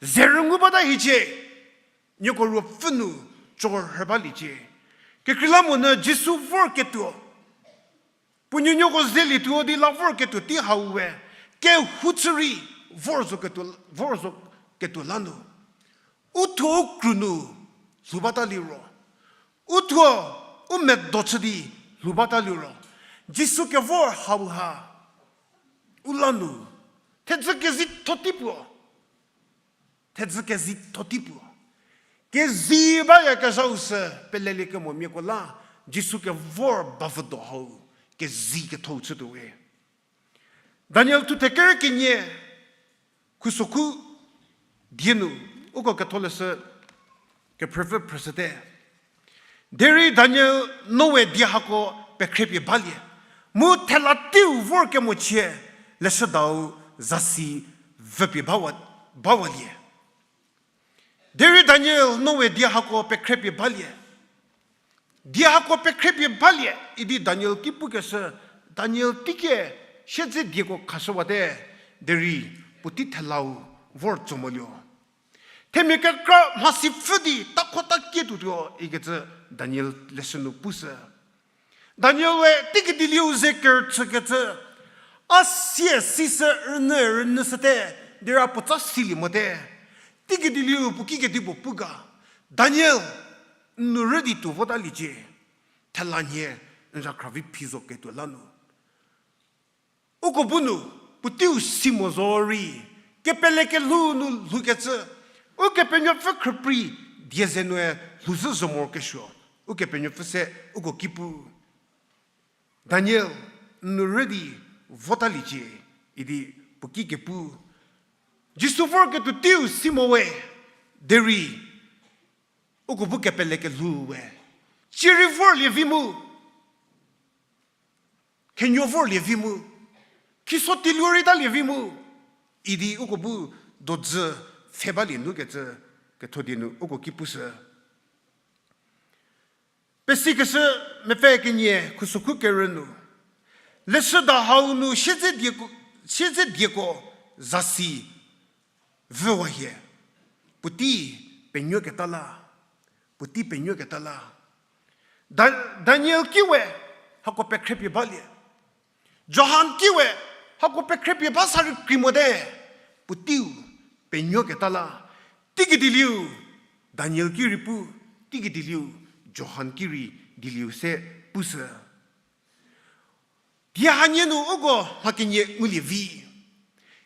ze rüngu bata hiecie, nieko ruopfü nu tsorhü baliecie. Kekreilamonyü Jisu vorketuo, puo nuonuoko zelietuo di la vorketuo tei hau we, kehou chü rei vor zo ketuo, vor zo ketuo la nu, u thuo u kru nu lhou bata liro, u thuo u medo chü di lhou bata liro, Jisu kevor hau ha u la nu thedzü kezitho tei puo, thedzü kezitho tei puo, kezi bayakezhau sü pelelie kemomiako la, Jisu kevor bavüdo hau kezi kethou chütuo we. Daniel thuthe ker kenie, khusokhu die nu, uko ketholeshü kephrüpfü phrüshüte. Derei Daniel noe die hako pekhrepie balie, mu thela teiu vor kemochie leshüdau zasi vüpie bawa, bawalie. Derei Daniel noe die hako pekhrepie balie. Die hako pekhrepie balie idi Daniel ki pukeshü, Daniel teiki siedze dieko khashüwate, derei puotei thelau vor tso moluo. Themia kekra mhasi pfhü di takho ta kie tuotuo ikecü Daniel leshü nu pushü. Daniel we teiki dieliu ze kerüchükecü, a sie sisü rünyü rünyüshüte, derei a puotsa silie mote. Teiki dieliu puo kikedipuo pu ga, Daniel, n nu rü di tuo votaliecie, thela nhie n zhakhravi phi zo ketuo la nu. Uko bu nu, puoteiu si mo zorei, kepele kelhou nu lhoukecü, Ukepenuopfü khrüprei die ze nue lhouzhü zo morokesuo, Ukepenuopfü se uko ki pu. Daniel, n nu rü di votaliecie, idi puo ki kepu. Jisu vorketuo teiu si mo we, derei uko bu kepele kelhou we, cierei vorlie vi mu. khenuo vorlie vi mu, khiso tiluo rei talie vi mu, idi uko bu dojü pfhe balie nu kecü, ketho die nu uko ki pushü. Pesikeshü mepfü kenie khusokhu kerü nu, leshüda hau nu siedze dieko, siedze dieko zasi vüwa hie, puotei penuoketa la, puotei penuoketa la. Da-, Daniel kiwe hako pekhrepie balie. Johan kiwe hako pekhrepie ba sa rei kri mote, puoteiu penuoketa la. Teiki dieliu, Daniel ki rei pu, teiki dieliu, Johan ki rei dieliu se pushü. Die hanie nu uko mha kenie ngulie vi.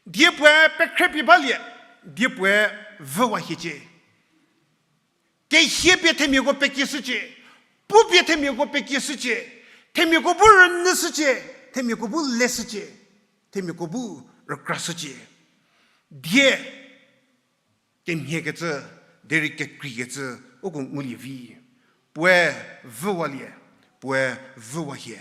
Die puoe pekhrepie balie, die puoe vüwa hiecie. Kehie pie themiako pekieshücie, pu pie themiako pekieshücie, themiako bu rünyüshücie, themiako bu leshücie, themiako bu rükrashücie. Die kemhiekecü, derei kekreikecü, uko ngulie vi. Puoe vüwalie, puoe vüwa hie.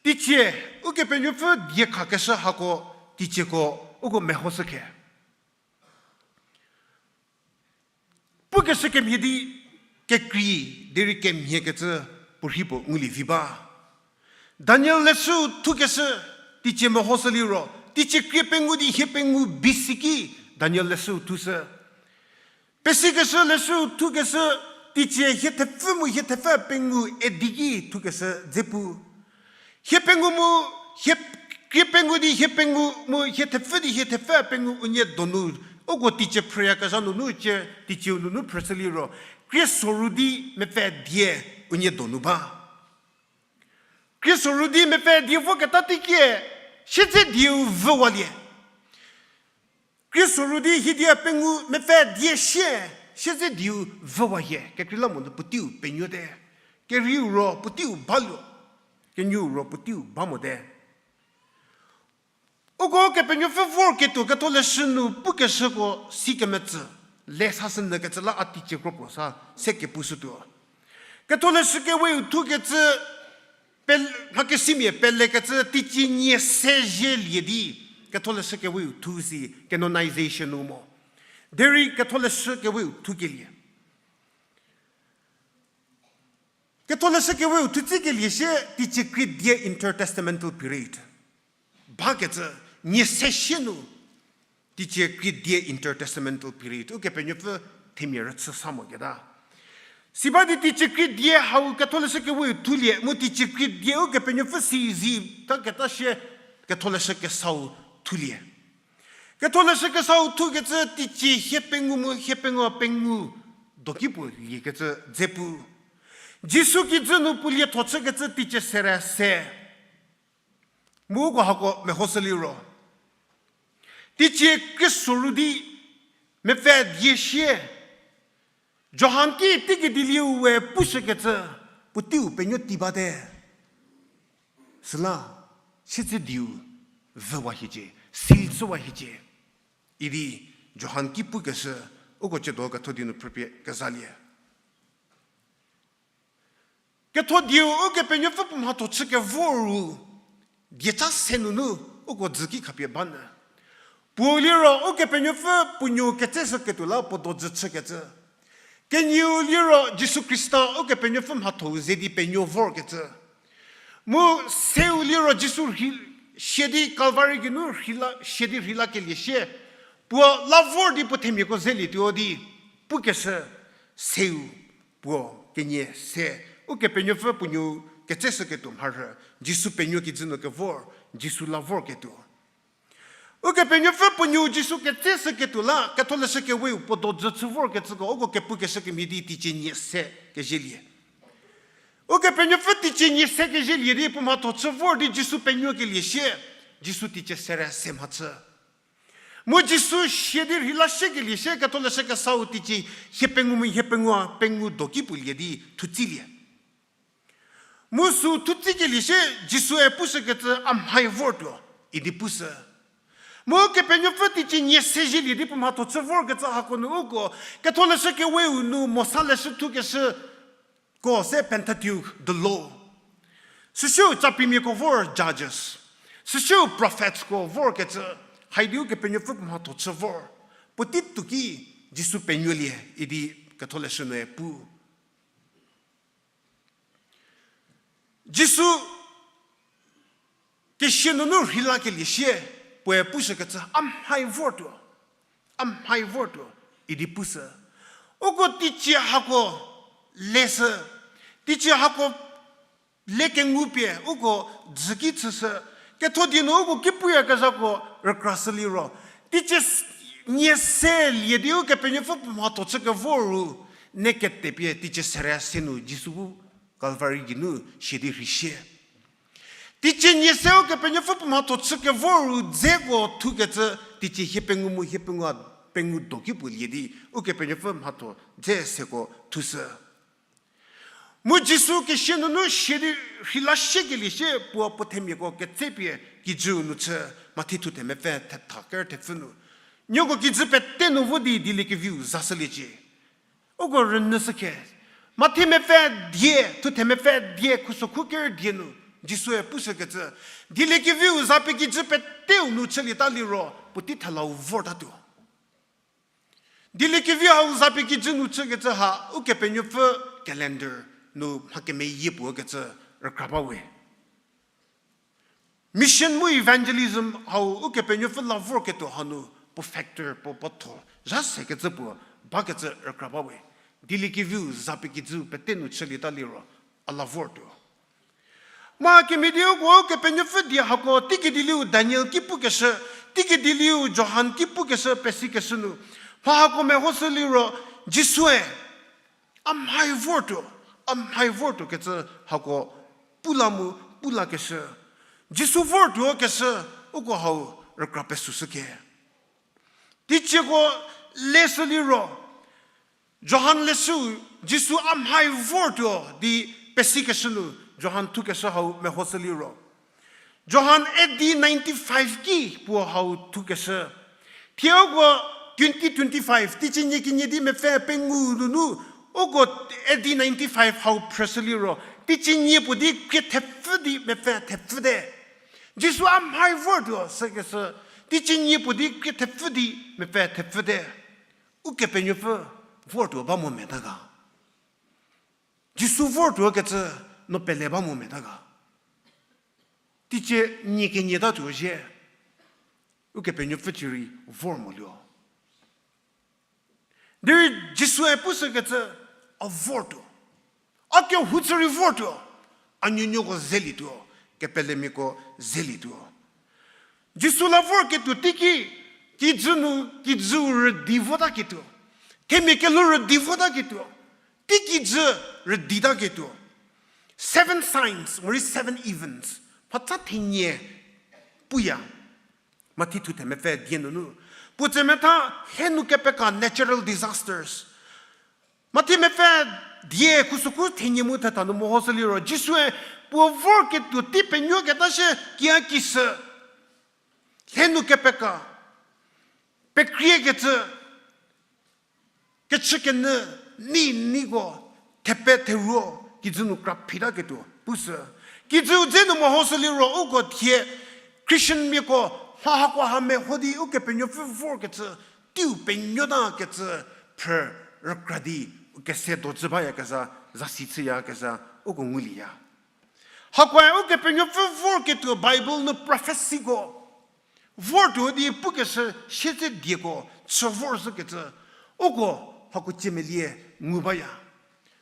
Teicie, Ukepenuopfü diekhakeshü hako teicieko uko mehoshükhe. Pukeshü kemhie di kekrei, derei kemhiekecü puorhi puo ngulie vi ba. Daniel leshüu thukeshü, teicie mehoshü liro, teicie krie pengou di hie pengou B C ki Daniel leshüu thushü. Pesikeshü leshüu thukeshü, teicie hie thepfü mu hie thepfü pengou A D ki thukeshü dze pu. Hie pengou mu, hie, krie pengou di hie pengou mu hie thepfü di hie thepfü pengou unie donu, uko teicie phrüyakezha nunu cie teicieu nunu phrüshü liro, krie soru di mepfü die unie donu ba. Krie soru di mepfü die voketa teicie, siedze dieu vüwalie. Krie soru di hie die pengou mepfü die sie, siedze dieu vüwa hie, kekreilamonyü puoteiu penuote. Kerieu ro puoteiu baluo, kenieu ro puoteiu ba mote. Uko Kepenuopfü vorketuo ketholeshü nu pukeshüko sikemetsü, le sashünyükecü la a teicie kro puo sa se kepushütuo. Ketholeshü keweu thukecü, pe-, mhakesimia pelekecü teicie nie se zhielie di, ketholeshü keweu thu si canonization nu mo. Derei ketholeshü keweu thukelie. Ketholeshü keweu thutsikelie sie teicie krie die intertestamental period bakecü, nie se sie nu, teicie krie die intertestamental period Ukepenuopfü themia rüchü sa moketa. Siba di teicie krie die hau ketholeshü keweu thulie mu teicie krie die Ukepenuopfü si zi taketa sie ketholeshü kesau thulie. Ketholeshü kesau thukecü teicie hie pengou mu hie pengou pengou doki puo liekecü dze pu. Jisu kijü nu puo lietho chükecü teicie sere se. Mu uko hako mehoshü liro, teicie krie soru di mepfü die sie, Johan ki teiki dieliu we pushükecü, puoteiu penuo ti bate. Süla, siedze dieu vüwa hiecie, seal chüwa hiecie idi Johan ki pukeshü, uko ciedo ketho die nu phrüpie kezalie. Ketho dieu Ukepenuopfü puo mhatho chü kevor ru, dieca se nunu uko dzü ki khapie banyü. Puou liro Ukepenuopfü puo nuou ketseshüketuo la puo dojü chükecü. Kenieu liro Jisu Khrista Ukepenuopfü mhatho-u ze di penuo vorkecü. Mu seu liro Jisu rhi-, sia di Kalvari geinu rhila, sia di rheilakelie sie, puo la vor di puo themiako zelietuo di pukeshü seu puo kenie se, Ukepenuopfü puo nuou ketseshüketuo mharhü, Jisu penuo kijü nu kevor, Jisu la vorketuo. Ukepenuopfü puo nuou Jisu ketseshüketuo la ketholeshü keweu puo dojü chü vorkecüko uko kepukeshü kemhie di teicie nie se kezhielie. Ukepenuopfü teicie nie se kezhielie di puo mhatho chü vor di Jisu penuokelie sie, Jisu teicie sere se mhachü. Mu Jisu sia di rheila siekelie sie ketholeshü kesau teicie hie pengou mu hie pengou pengou doki puo lie di thutsilie. Mu sü thutsikelie sie Jisue pushükecü a mhai vortuo idi pushü. Mu Kepenuopfü teicie nie se zhielie di puo mhatho chü vorkecü hako nu uko ketholeshü keweu nu Mosa leshü thukeshüko se Pentateuch, the law. Süsiu capimiako vor judges. Süsiu prophetsko vorkecü. Haidi Ukepenuopfü puo mhatho chü vor. Puotei tuoki Jisu penuolie idi ketholeshü nue pu. Jisu kesia nunu rheilakelie sie, puoe pushükecü, a mhai vortuo, a mhai vortuo, idi pushü. Uko teicie hako leshü, teicie hako le kengupie uko dzüki chüshü, ketho die nu uko ki puyakezhako rükrashü liro, teicie s-, nie se lie di Ukepenuopfü puo mhatho chü kevor ru, ne ketepie teicie sere se nu Jisu bu Kalvari geinu sia di rhei sie. Teicie nie se Ukepenuopfü puo mhatho chü kevor ru dzeko thukecü, teicie hie pengou mu hie pengou, pengou do ki puo lie di Ukepenuopfü mhatho dze seko thushü. Mu Jisu kesia nunu sia di rheila siekelie sie puo puo themiako ketsepie kijüu nu chü, Mathi thu themepfü thetha ker thepfü nu. Nieko kijü pete nu vo di dieliekeviu zashüliecie. Uko rünyüshükhe. Mathi mepfü die, thu themepfü die, khuso khu ker die nu Jisue pushükecü, dieliekeviu za pie kijü peteu nu chülieta liro puotei thelau vortatuo. Dieliekevi hau za pie kijü nu chükecü ha Ukepenuopfü calendar nu mha kemeyie puo kecü rükra ba we. Mission mu evangelism hau Ukepenuopfü la vorketuo hanu puo factor puo puo tho zha sekecü puo bakecü rükra ba we. Dieliekeviu za pie kijü pete nu chülieta liro a la vortuo. Mha kemhie di uko Ukepenuopfü die hako, teiki dieliu Daniel ki pukeshü, teiki dieliu Johan ki pukeshü, pesikeshü nu, mha hako mehoshü liro, Jisue, a mhai vortuo, a mhai vortuo kecü hako pu la mu, pu lakeshü. Jisu vortuo keshü, uko hau rükra pesushüke. Teicieko leshü liro, Johan leshüu, Jisu a mhai vortuo di pesikeshü nu, Johan thukeshü hau mehoshü liro, Johan A D ninety-five ki puo hau thukeshü. Thie uko twenty twenty-five, teicie nie kenie di mepfü pengou nunu, uko A D ninety-five hau phrüshü liro, teicie nie puo di krie thepfü di mepfü thepfüte. Jisu a mhai vortuo sükeshü, teicie nie puo di krie thepfü di mepfü thepfüte. Ukepenuopfü vortuo ba mo meta ga? Jisu vortuo kecü no pele ba mo meta ga? Teicie nie kenie tatuo zhie. Ukepenuopfü cierei vor moluo. Derei Jisue pushükecü, a vortuo. A kehou chü rei vortuo. A nuonuoko zelietuo. Kepelemiako zelietuo. Jisu la vorketuo teiki, kijü nu, kijüu rüdi votaketuo. Themia kelhou rüdi votaketuo. Teikijü rüditaketuo. Seven signs, morei seven events. Mhatsa thenie puya. Mathi thu themepfü die nunu. Puo tse metha, hie nu kepeka natural disasters. Mathi mepfü die khuso khu thenie mu thetha nu mehoshü liro, Jisue puo vorketuo tei penuoketa shie kiaki sü. Hie nu kepeka, pekriekecü, kechükenyü, nei neiko, thepe theruo, kijü nu kra phitaketuo pushü. Kijüu dze nu mehoshü liro uko thie Christianmiako mha hako ha meho di Ukepenuopfü vorkecü, teiu penuotakecü phrü rükra di, kese dojü bayakezha, zasi chüyakezha, uko ngulieya. Hakoe Ukepenuopfü vorketuo Bible nu prophecyko vortuo di pukeshü siedze dieko chü vorzhükecü, uko hako ciemelie ngu baya.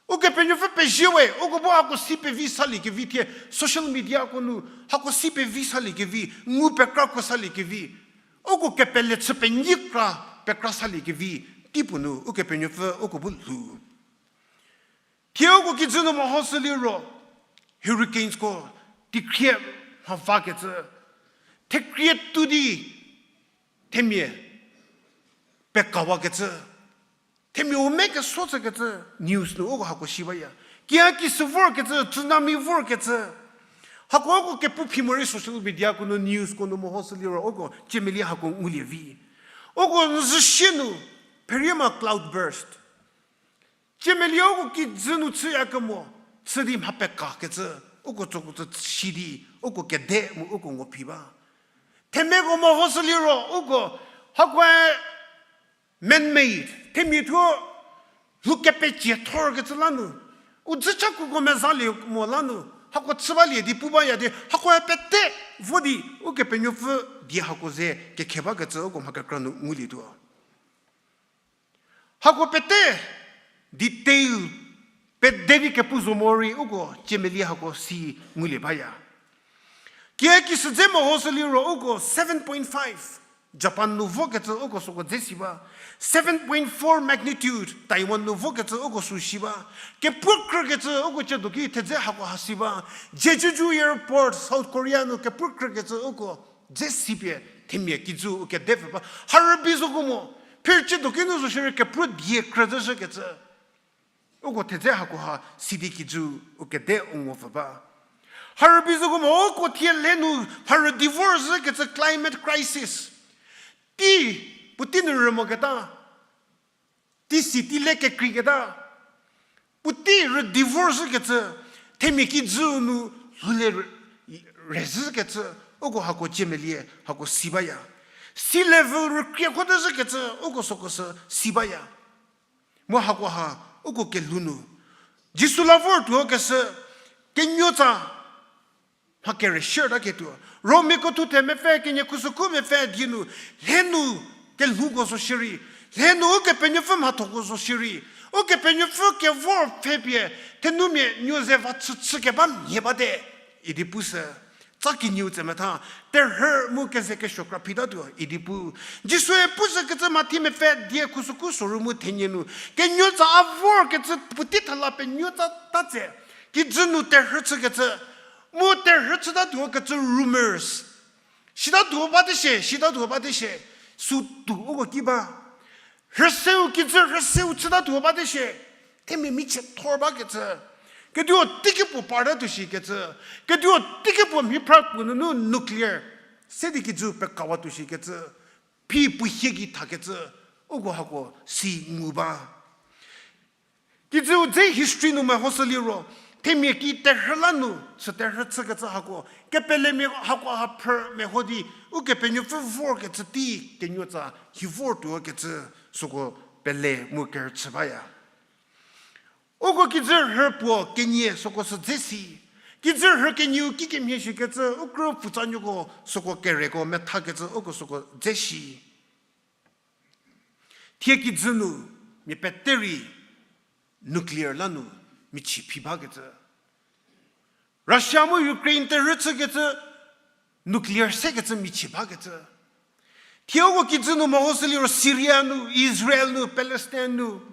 Ukepenuopfü pezie we, uko bu hako si pevi saliekevi thie social mediako nu, hako si pevi saliekevi, ngu pekrako saliekevi, uko kepele chü penyikra pekra saliekevi, teipuo nu Ukepenuopfü uko bu lhou. Thie uko kijü nu mehoshü liro, hurricanesko, teikhrie mha vakecü, thekrie tu di, themia pekawakecü, themia u me keso chükecü, news nu uko hako si baya. Kiaki sü vorkecü, tsunami vorkecü. Hako uko kepu phi morei social mediako nu newsko nu mehoshü liro uko ciemelie hako ngulie vi. Uko n zhüsie nu, pheriema cloudburst. Ciemelie uko kijü nu chüyakemo, chü di mha pekakecü. Uko tsoko tsü si di, uko kede mu uko ngo phi ba. Themiako mehoshü liro, uko hakoe man-made, themia thuo lhou kepecie thorkecü la nu, u dzüchakuko mezalie mo la nu, hako chü balie di pu baya di, hakoe pete vo di, Ukepenuopfü die hako ze kekhe bakecü uko mha kekra nu ngulietuo. Hako pete detail pede di kepu zo morei uko ciemelie hako si ngulie baya. Kie kisü dze mehoshü liro uko seven point five Japan nu vokecü uko süko dze si ba. Seven point four magnitude Taiwan nu vokecü uko sü si ba. Kepu krükecü uko ciedo ki thedze hako ha si ba. Jeju-ju Airport South Korea nu kepu krükecü uko dze si pie themia kijü u kede pfü ba. Harübi zoko mo, phir ciedo ki nu zo shierei kepu die krü zhüshükecü. Uko thedze hako ha si di kijü u kede u ngo pfü ba. Harübi zoko mo uko thie le nu harü di vorzhükecü climate crisis. Tei, puotei nu rü moketa, tei si tei le kekreiketa, puotei rü di vorzhükecü, themia kijü nu lhoulie re-, rezhükecü, uko hako ciemelie hako si baya. Sea level rükrie kho tezhükecü, uko süko sü si baya. Mu hako ha, uko kelhou nu Jisu la vortuo keshü kenuotsa mha kere shiertaketuo. Romiako thuthe mepfü kenie khusükhu mepfü die nu, lhe nu kelhouko zo shierei, lhe nu Ukepenuopfü mhathoko zo shierei, Ukepenuopfü kevor pfhepie thenumia nuo ze va chüchü keba mhie bate idi pushü. Tsa kenieu tse metha, terhü mu keze kesuo kra phitatuo idi pu. Jisue pushükecü Mathi mepfü die khusükhu soru mu thenie nu, kenuotsa a vorkecü puotei thela penuotsa ta tse, kijü nu terhü chükecü, mu terhü chütatuo kecü rumors. Sitatuo bate shie, sitatuo bate shie, sütuo uko ki ba. Rhüseu kijü rhüseu chütatuo bate shie, themia michie thor bakecü. Keduo teiki puo partatuo shikecü. Keduo teiki puo mhi phra puo nunu nuclear se di kijü pekawatuo shikecü. Phi puo hie gei thakecü. Uko hako si ngu ba. Kijüu dze history nu mehoshü liro, themia ki terhü la nu sü terhü chükecü hako, kepelemia hako ha phrü meho di, Ukepenuopfü vorkecü tei kenuotsa hi vortuo kecü süko pele mu kerüchü baya. Uko kijü rhü puo kenie süko sü dze si. Kijü rhü kenieu kikemhie shikecü, u krü pfutsanuoko süko kereko methakecü uko süko dze si. Thie kijü nu mia pete rei nuclear la nu michie phi bakecü. Russia mu Ukraine terhü chükecü nuclear sekecü michie bakecü. Thie uko kijü nu mehoshü liro Syria nu, Israel nu, Palestine nu,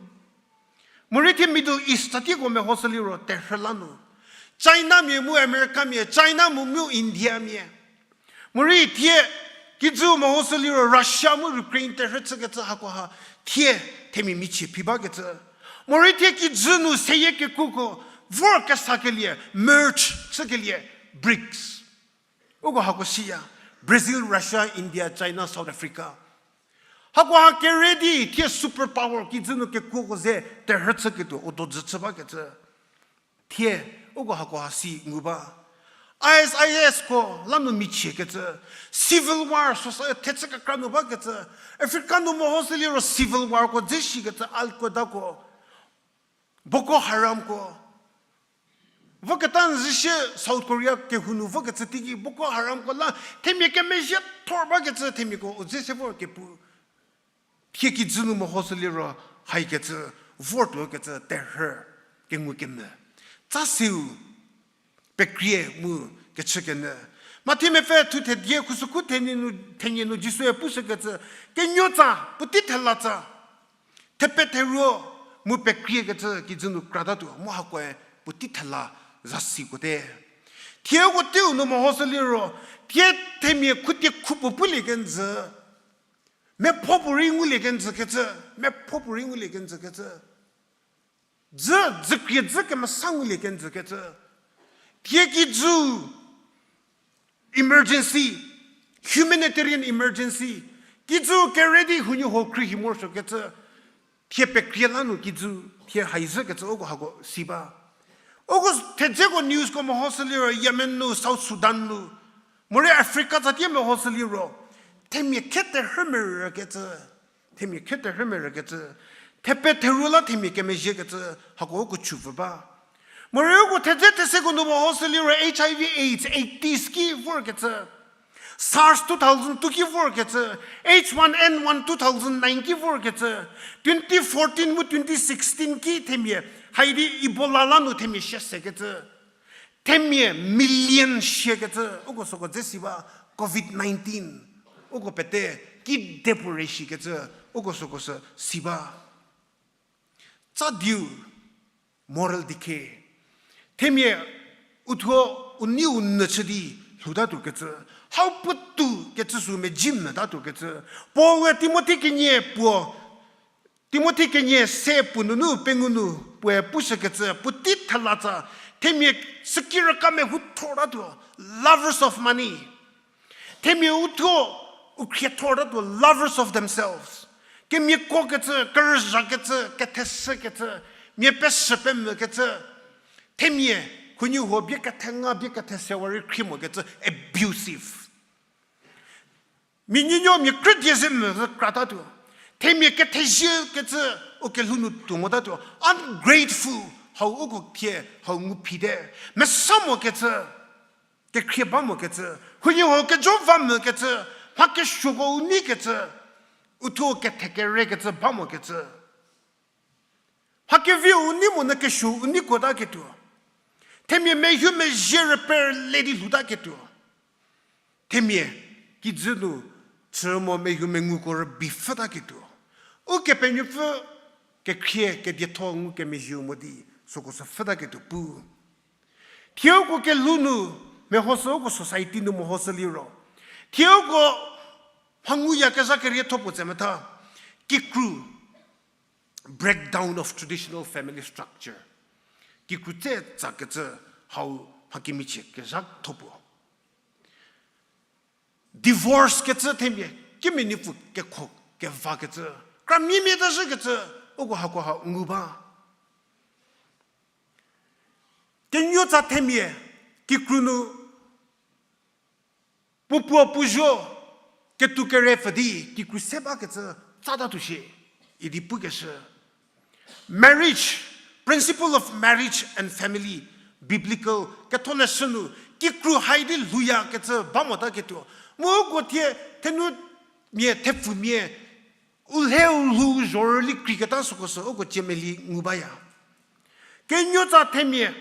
morei thie Middle East tatieko mehoshü liro terhü la nu, China mia mu America mia, China mu mu India mia. Morei thie kijü mehoshü liro Russia mu Ukraine terhü chükecü hako ha thie themia michie phi bakecü. Morei thie kijü nu seyie kekuoko vor kesakelie, merge chükelie, BRICS. Uko hako siya, Brazil, Russia, India, China, South Africa. Hako ha kere di thie superpower kijü nu kekuoko ze terhü chüketuo u dojü chü bakecü. Thie uko hako ha si ngu ba. ISIS ko la nu michiekecü, civil war sosa-, thechü kekra nu bakecü, Africa nu mehoshü liro civil war ko dze shikecü, Al Qaeda ko, Boko Haram ko. Voketa n zishie South Korea kehou nu vokecü teiki Boko Haram ko la themia kemezhie thor bakecü themiako u dze se vor kepu. Thie kijü nu mehoshü liro haikecü vortuokecü terhü kengu kemvü. Tsa seu pekrie mu kechükenyü. Mathi mepfü thuthe die khusükhu thenie nu, thenie nu Jisue pushükecü, kenuotsa, puotei thelatsa, thepetheruo mu pekriekecü kijü nu kratatuo, mu hakoe puotei thela zasiko te. Thie uko teiu nu mehoshü liro, thie themia khutie khupuo pulie kenjü, mepho puorei ngulie kenjü kecü, mepho puorei ngulie kenjü kecü, dzü, dzükrie dzü kemesa ngulie kenjü kecü, thie kijü emergency, humanitarian emergency, kijü kere di huoniehuo khrie hi morosuokecü, thie pekrie la nu kijü, thie haizhükecü uko hako si ba. Uko thedzeko newsko mehoshü liro Yemen nu, South Sudan nu, morei Africa tsatie mehoshü liro, themia khe terhü merükecü, themia khe terhü merükecü, thepe theru la themia kemezhiekecü, hako uko chüpfü ba. Morei uko thedze theseko nu mehoshü liro H I V AIDS, eighties ki vorkecü, SARS two thousand two ki vorkecü, H one N one two thousand nine ki vorkecü, twenty fourteen mu twenty sixteen ki themia, haidi Ebola la nu themia shie sekecü, themia million shiekecü, uko süko dze si ba, covid nineteen, uko pete, kidepuo re shikecü, uko süko sü si ba. Tsa diu, moral decay. Themia uthuo u nei u nyü chü di lhoutatuokecü, hau puotou kecü sü mezhie mvütatuokecü. Paul-e Timothi kenie puo, Timothi kenie se puo nunu pengou nu puoe pushükecü, puotei thelatsa, themia süki rüka mehouthortatuo, lovers of money. Themia uthuo u khriethortatuo, lovers of themselves. Kemiakokecü, kerüzhakecü, ketheshükecü, mia peshü pemvükecü. Themia, huoniehuo bie kethenga, bie kethese wa rei khrie mokecü, abusive. Mia nuonuo mia krü die ze mvü kratatuo. Themia ketheziekecü, u kelhou nu tuo motatuo. Ungrateful, hau uko thie, hau ngu phite. Mesa mokecü, kekhrie ba mokecü, huoniehuo kejo va mokecü, mha kesuoko u neikecü, uthuo kethekerekecü ba mokecü. Mha kevi u nei monyü kesuo u neikuotaketuo. Themia mehou mezhie rüpele di lhoutaketuo. Themia kijü nu chü mo mehou menguko rübei pfhütaketuo. Ukepenuopfü kekhrie kedietho ngukemezhieu mo di süko sü pfhütaketuo pu. Thie uko kelhou nu mehoshü, uko society nu mehoshü liro, thie uko mha nguyakezha kerietho puo tse metha, kikru, breakdown of traditional family structure. Kikru tse tsakecü hau mha kemichie kezhatho puo. Divorce kecü themia, kimia nipfu kekho kevakecü, kra mimia ta zhükecü, uko hako ha ngu ba. Kenuotsa themia, kikru nu puo puo puo zuo, ketou kere pfü di kikru se bakecü tsatatuo shie, idi pukeshü. Marriage, principle of marriage and family, biblical, ketholeshü nu, kikru hai di lhouyakecü ba motaketuo. Mu uko thie, thenu mia, thepfumia, u lhe u lhou zhorüli kreiketa süko sü uko cie meli ngu baya. Kenuotsa themia,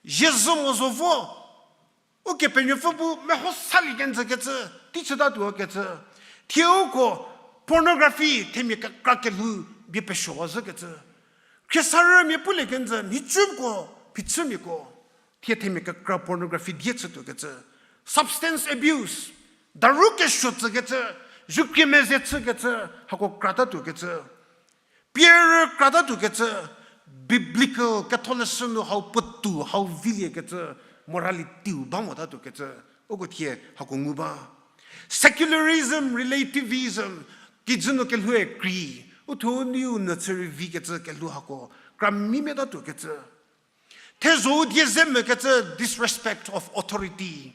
ziezü mo zo vo, Ukepenuopfü bu meho salie kenjü kecü, tei chütatuo kecü. Thie uko pornography themia kekra kelhou bie pesuowa zhükecü. Khriesarümia pulie kenjü, nhicuko, phichümiako. Thie themia kekra pornography die chütuokecü. Substance abuse, daru kesuo tsükecü, zukrie meze chükecü, hako kratatuokecü. Pierre kratatuokecü, biblical, ketholeshü nu hau puotou, hau viliekecü, morality-u ba motatuokecü, uko thie hako ngu ba. Secularism, relativism, kijü nu kelhoue krei, uthuo u neiu nyü chü rei vikecü kelhou hako, kra mimiatatuokecü. Thezho-u die ze mokecü, disrespect of authority.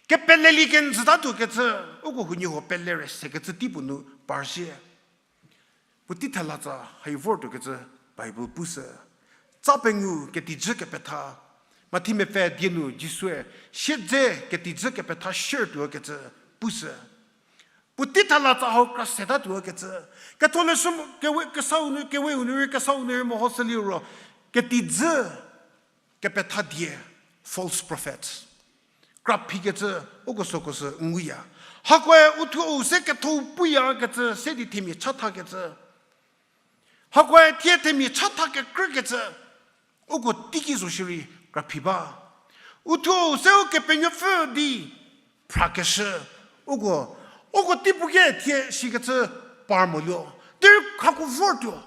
Kepelelie kenjütatuokecü, uko huoniehuo pelere sekecü tei puo nu parshie. Puotei thelatsa hai vortuokecü Bible pushü. Tsa pengou ketijü kepetha. Mathi mepfü die nu Jisue siedze ketijü kepetha share tuokecü pushü. Puotei thelatsa hau kra setatuokecü. Ketholeshü kewe, kesau nu, keweu nu rei, kesau nu rei mehoshü liro. Ketijü kepetha die, false prophets. Kra phikecü, uko süko sü nguya. Hakoe uthuo-u se ketho-u puyakecü, se di themia chathakecü. Hakoe thie themia chatha kekrükecü, uko teiki zo shierei kra phi ba. Uthuo-u se Ukepenuopfü di phrakeshü, uko, uko teipuo ke thie shikecü par moluo. Derei khako vortuo.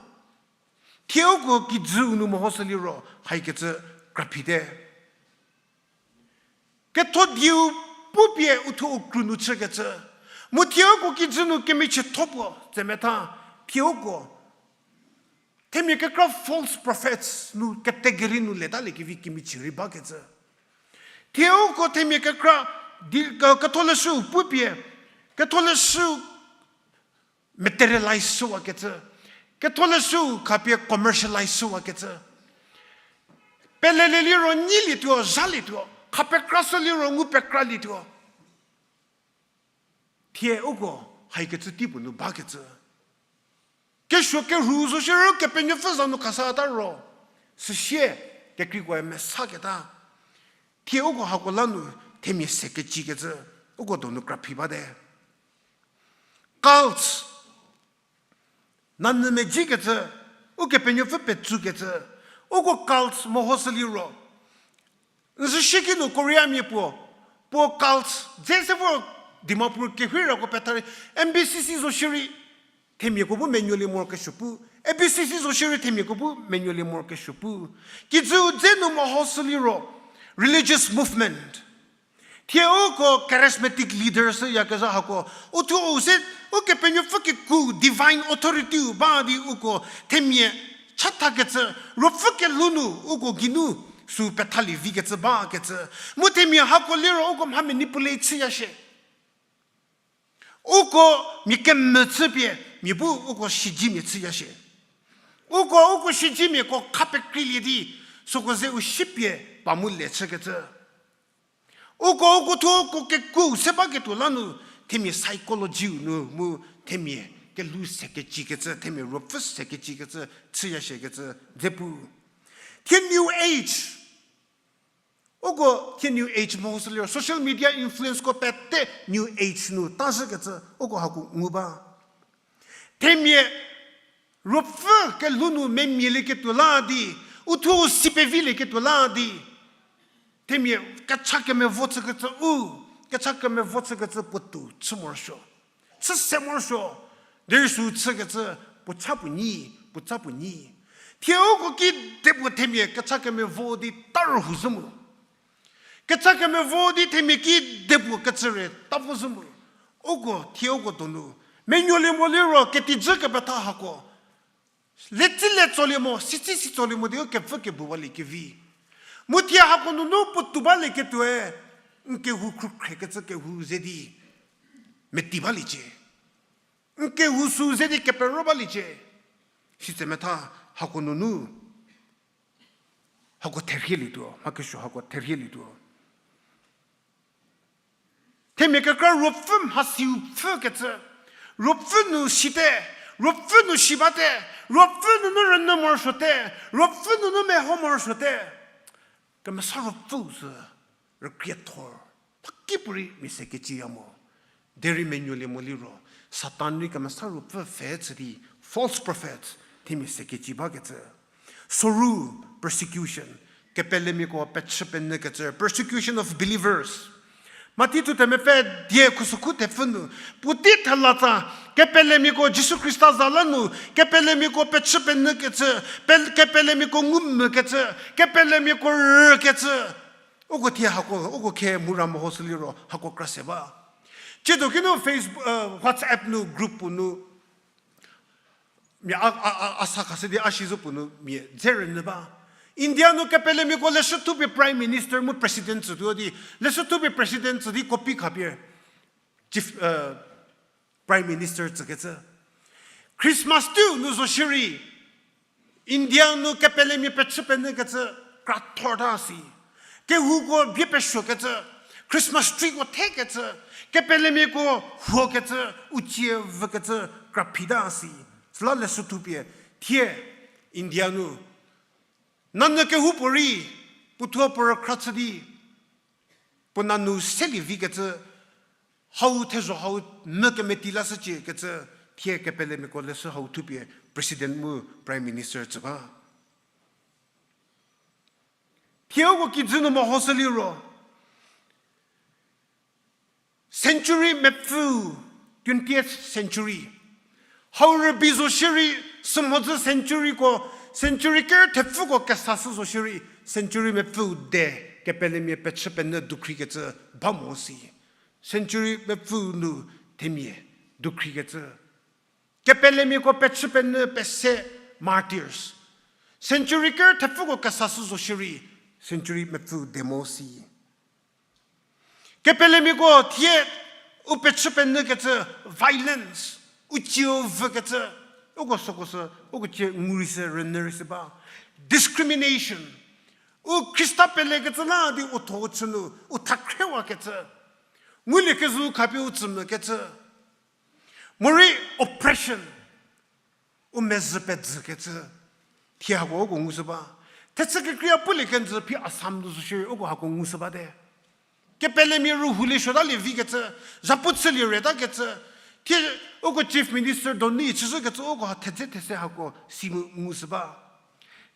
Thie uko kijü-u nu mehoshü liro haikecü kra phite. Ketho dieu pupie uthuo-u kru nu chükecü. Mu thie uko kijü nu kemichietho puo tsemetha, thie uko Themia kekra false prophets nu category nu letalie kevi kemichie rei bakecü. Thie uko themia kekra di, ke-, ketholeshü pupie, ketholeshü materialize shüwakecü, ketholeshü khapie commercialize shüwakecü. Pelelie liro nyilietuo, zhalietuo, khapekrashü liro ngu pekralietuo. Thie uko haikecü tei puo nu bakecü. Kesuo kerhu zo shierei Kepenuopfü za nu khasata ro. Süsie kekreikoe mesaketa. Thie uko hako la nu themia se kecikecü, uko donu kraphi bate. Cults. Nanyü mezhiekecü, Ukepenuopfü petsükecü, uko cults mehoshü liro. N zü shiki nu Koreamia puo, puo cults dze se vor Dimapur kehirako petha rei, M B C C zo shierei, themiako bu menuolie morokesuo pu, A B C C zo shierei themiako bu menuolie morokesuo pu. Kijüu dze nu mehoshü liro, religious movement. Thie uko charismatic leaders yakezha hako, uthuo u se, Ukepenuopfü kekuo divine authority-u ba di uko themia chathakecü, ruopfü kelhou nu uko geinu sü pethalie vikecü bakecü. Mu themia hako liro uko mha manipulate chüya shie. Uko mia kemvü chüpie, mia bu uko siedzemia chüya shie. Uko, uko siedzemiako khapekreilie di, süko ze u sipie pa mu le chükecü. Uko, uko thuo uko kekuo se baketuo la nu, themia psychology-u nu mu themia kelhou se kecikecü, themia ruopfü se kecikecü, chüya shiekecü dze pu. Thie New Age. Uko thie New Age mehoshü liro social media influence-ko pete New Age nu tazhükecü uko hako ngu ba. Themia ruopfü kelhou nu memialieketuo la di, uthuo si pevilieketuo la di. Themia kecha kemevo chükecü u, kecha kemevo chükecü puotou chü morosuo. Chü se morosuo, derei sü chükecü puo cha puo nyi, puo cha puo nyi. Thie uko kidepuo themia kecha kemevo di tarhou zhü mu. Kecha kemevo di themia kidepuo kecü re ta vo zhü mu. Uko thie uko donu menuolie mo liro ketijü kepetha hako. Letsile tsolie mo, sitsi si tsolie mo di u kepfü kebu balie kevi. Mu thie hako nunu puotou balieketuoe, n kehou khrükhrekecü kehou ze di meti baliecie. N kehou sü ze di kepero baliecie. Sitse metha hako nunu hako therhielietuo, mha kesuo hako therhielietuo. Themia kekra ruopfü mhasiu pfhükecü, ruopfü nu site, ruopfü nu si bate, ruopfü nunu rünyü morosuote, ruopfü nunu meho morosuote. Kemesa ruopfüu sü rükriethor, mhakipuorei mia se keciya mo. Derei menuolie mo liro, Satan rei kemesa ruopfü pfhe chü di, false prophets, themia se keci bakecü. Soru, persecution, kepelemiako pechü penyükecü, persecution of believers. Mathi thuthe mepfü die khusükhu thepfü nu, puotei thelatsa, kepelemiako Jisu Khrista za la nu, kepelemiako pechü penyükecü, pe-, kepelemiako ngumvükecü, kepelemiako rükecü. Uko thie hako, uko khe mura mehoshü liro hako kra se ba. Tsiedo kinu Facebook, WhatsApp nu group puo nu, mia a, a, a, a sa khashü di a shi zo puo nu mia dze rünyü ba. India nu kepelemiako leshü thupie Prime Minister mu President tsütuo di, leshü thupie President tsü di copy khapie Chief, Prime Minister tsükecü. Christmas teiu nu zo shierei, India nu kepelemia pechü penyükecü kra thorta si. Kehouko bie pesuokecü, Christmas treeko thekecü, kepelemiako huokecü, u tsie vükecü kra phita si. Süla leshü thupie, thie, India nu nanyü kehoupuorei, puothuo puo rükhra chü di, puo nanyü selie vikecü, hau thezho hau mü kemeti lashücie kecü, thie kepelemiako leshü hau thupie President mu Prime Minister tsü ba. Thie uko kijü nu mehoshü liro, century mepfüu, twentieth century. Hau rübei zo shierei, sümhodzü centuryko, century ker thepfüko kesashü zo shierei, century mepfüu de, kepelemia pechü penyü dukhrikecü ba mo si. Century mepfüu nu themia dukhrikecü. Kepelemiako pechü penyü pese, Century ker thepfüko kesa sü zo shierei, century mepfü demo si. Kepelemiako thie u pechü penyükecü, violence, u tsiu vükecü, uko süko sü, uko cie ngu rei se, rünyü rei se ba. Discrimination. U Khrista pelekecü la di u tho u chü nu, u thakhriewakecü. Ngulie kezhü khapie u tsümvükecü. Morei oppression. U mezhü pedzükecü. Thie hako uko ngushü ba. Thechü kekreia pulie kenjü phi Assam nu zo shierei uko hako ngushü bate. Kepelemia rühoulie suotalie vikecü, zhapu chülie retakecü, thie uko Chief Minister donu chüzhükecü uko ha thedze these hako si mu ngushü ba.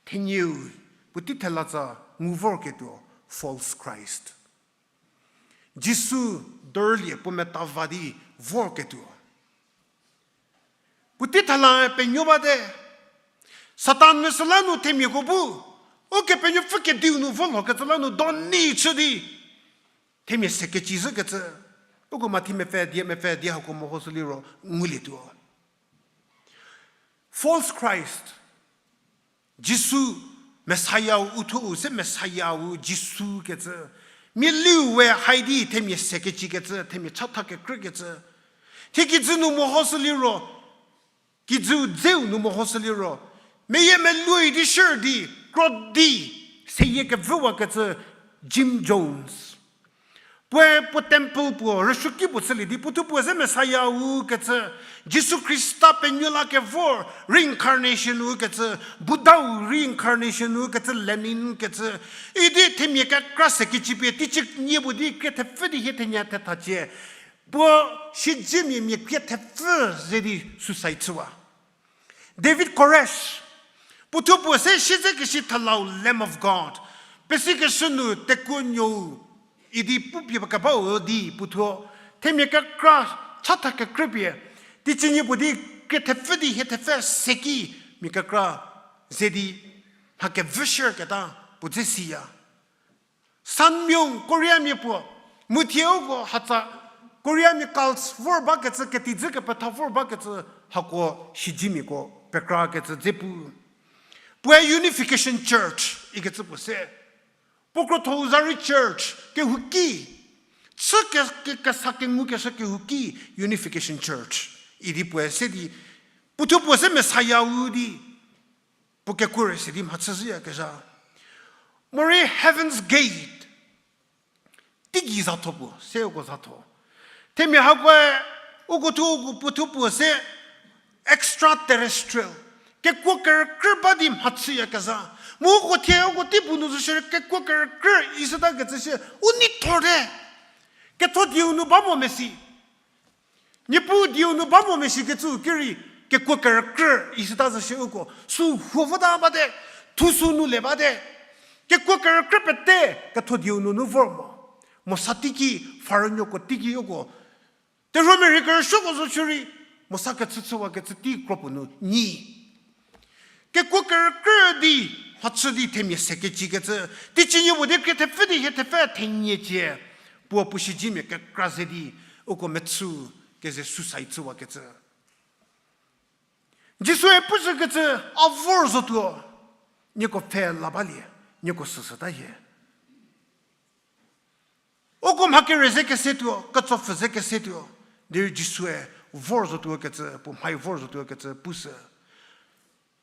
Thenieu, puotei thela tsa ngu vorketuo, false Christ. Jisu dorlie puo meta va di vorketuo. Puotei thela penuo bate. Satan nu süla nu themiako bu, Ukepenuopfü kediu nu vo lhokecü la nu donu chü di, themia se kecizhükecü. Uko Mathi mepfü dia, mepfü dia hako mehoshü liro ngulietuo. False Christ, Jisu, Messiah-u, uthuo-u se Messiah-u Jisu kecü. Mia liu we hai di themia se kecikecü, themia chatha kekrükecü. Thie kijü nu mehoshü liro, kijüu dzeu nu mehoshü liro, meyiemeluo di shür di, kro di, seyie kevüwakecü Jim Jones. Puoe puo temple puo rüsuoki puo chülie di, puothuo puo se Messiah-u kecü, Jisu Khrista penuo la kevor, reincarnation-u kecü, Buddha-u reincarnation-u kecü, Lenin kecü, idi themia kekra se kecipie, teicie nie puo di krie thepfü di hie thenie thethacie. Puo siedzemia mia krie thepfü ze di suicide chüwa. David Koresh, puothuo puo se siedzekesi thelau Lamb of God, pesikeshü nu tekuo nuou idi pupie kebau di puothuo, themia kekra chatha kekrüpie, teicie nie puo di krie thepfü di hie thepfü seki mia kekra ze di mha kevüshüketa puo dze siya. Sun Myung, Koreamia puo, mu thie uko hatsa, Koreamia cults vor bakecü, ketijü kepetha vor bakecü, hako siedzemiako pekrakecü dze pu. Puoe Unification Church ikecü puo se. Puo krotho-u za rei church, kehouki, chü ke, ke, kesa kengukeshü kehouki Unification Church idi puoe se di, puothuo puo se Messiah-u di, puo kekuo rei se di mhachüzhüyakezha. Morei Heaven's Gate, teigei zatho puo se uko zatho. Themia hakoe uko thuo uko puothuo puo se extraterrestrial, kekuo kerükrü ba di mhachüyakezha. Mu uko thie uko teipu nu zo shierei kekuo kerükrü isütakecü sie u neithorte. Ketho dieu nu ba mo mesi. Niepuu dieu nu ba mo mesikecü ki rei, kekuo kerükrü isüta zo shie uko. Sü huo vota bate, thuso nu le bate. Kekuo kerükrü pete, ketho dieu nunu vor mo. Mosa teiki, Faro nuoko teiki uko. Terhuomia rei kerüsuoko zo shierei, Mosa kechü chüwakecü tei kro puo nu nyi. Kekuo kerükrü di, mhachü di themia se kecikecü, teicie nie puo di krie thepfü di hie thepfü thenie cie, puo puo siedzemia kekra ze di, uko mechü keze suicide chüwakecü. Jisue pushükecü, a vor zotuo, nieko pfhe la balie, nieko süsüta hie. Uko mha kere ze kesetuo, ketsopfü ze kesetuo, derei Jisue vor zotuo kecü, puo mhai vor zotuo kecü pushü.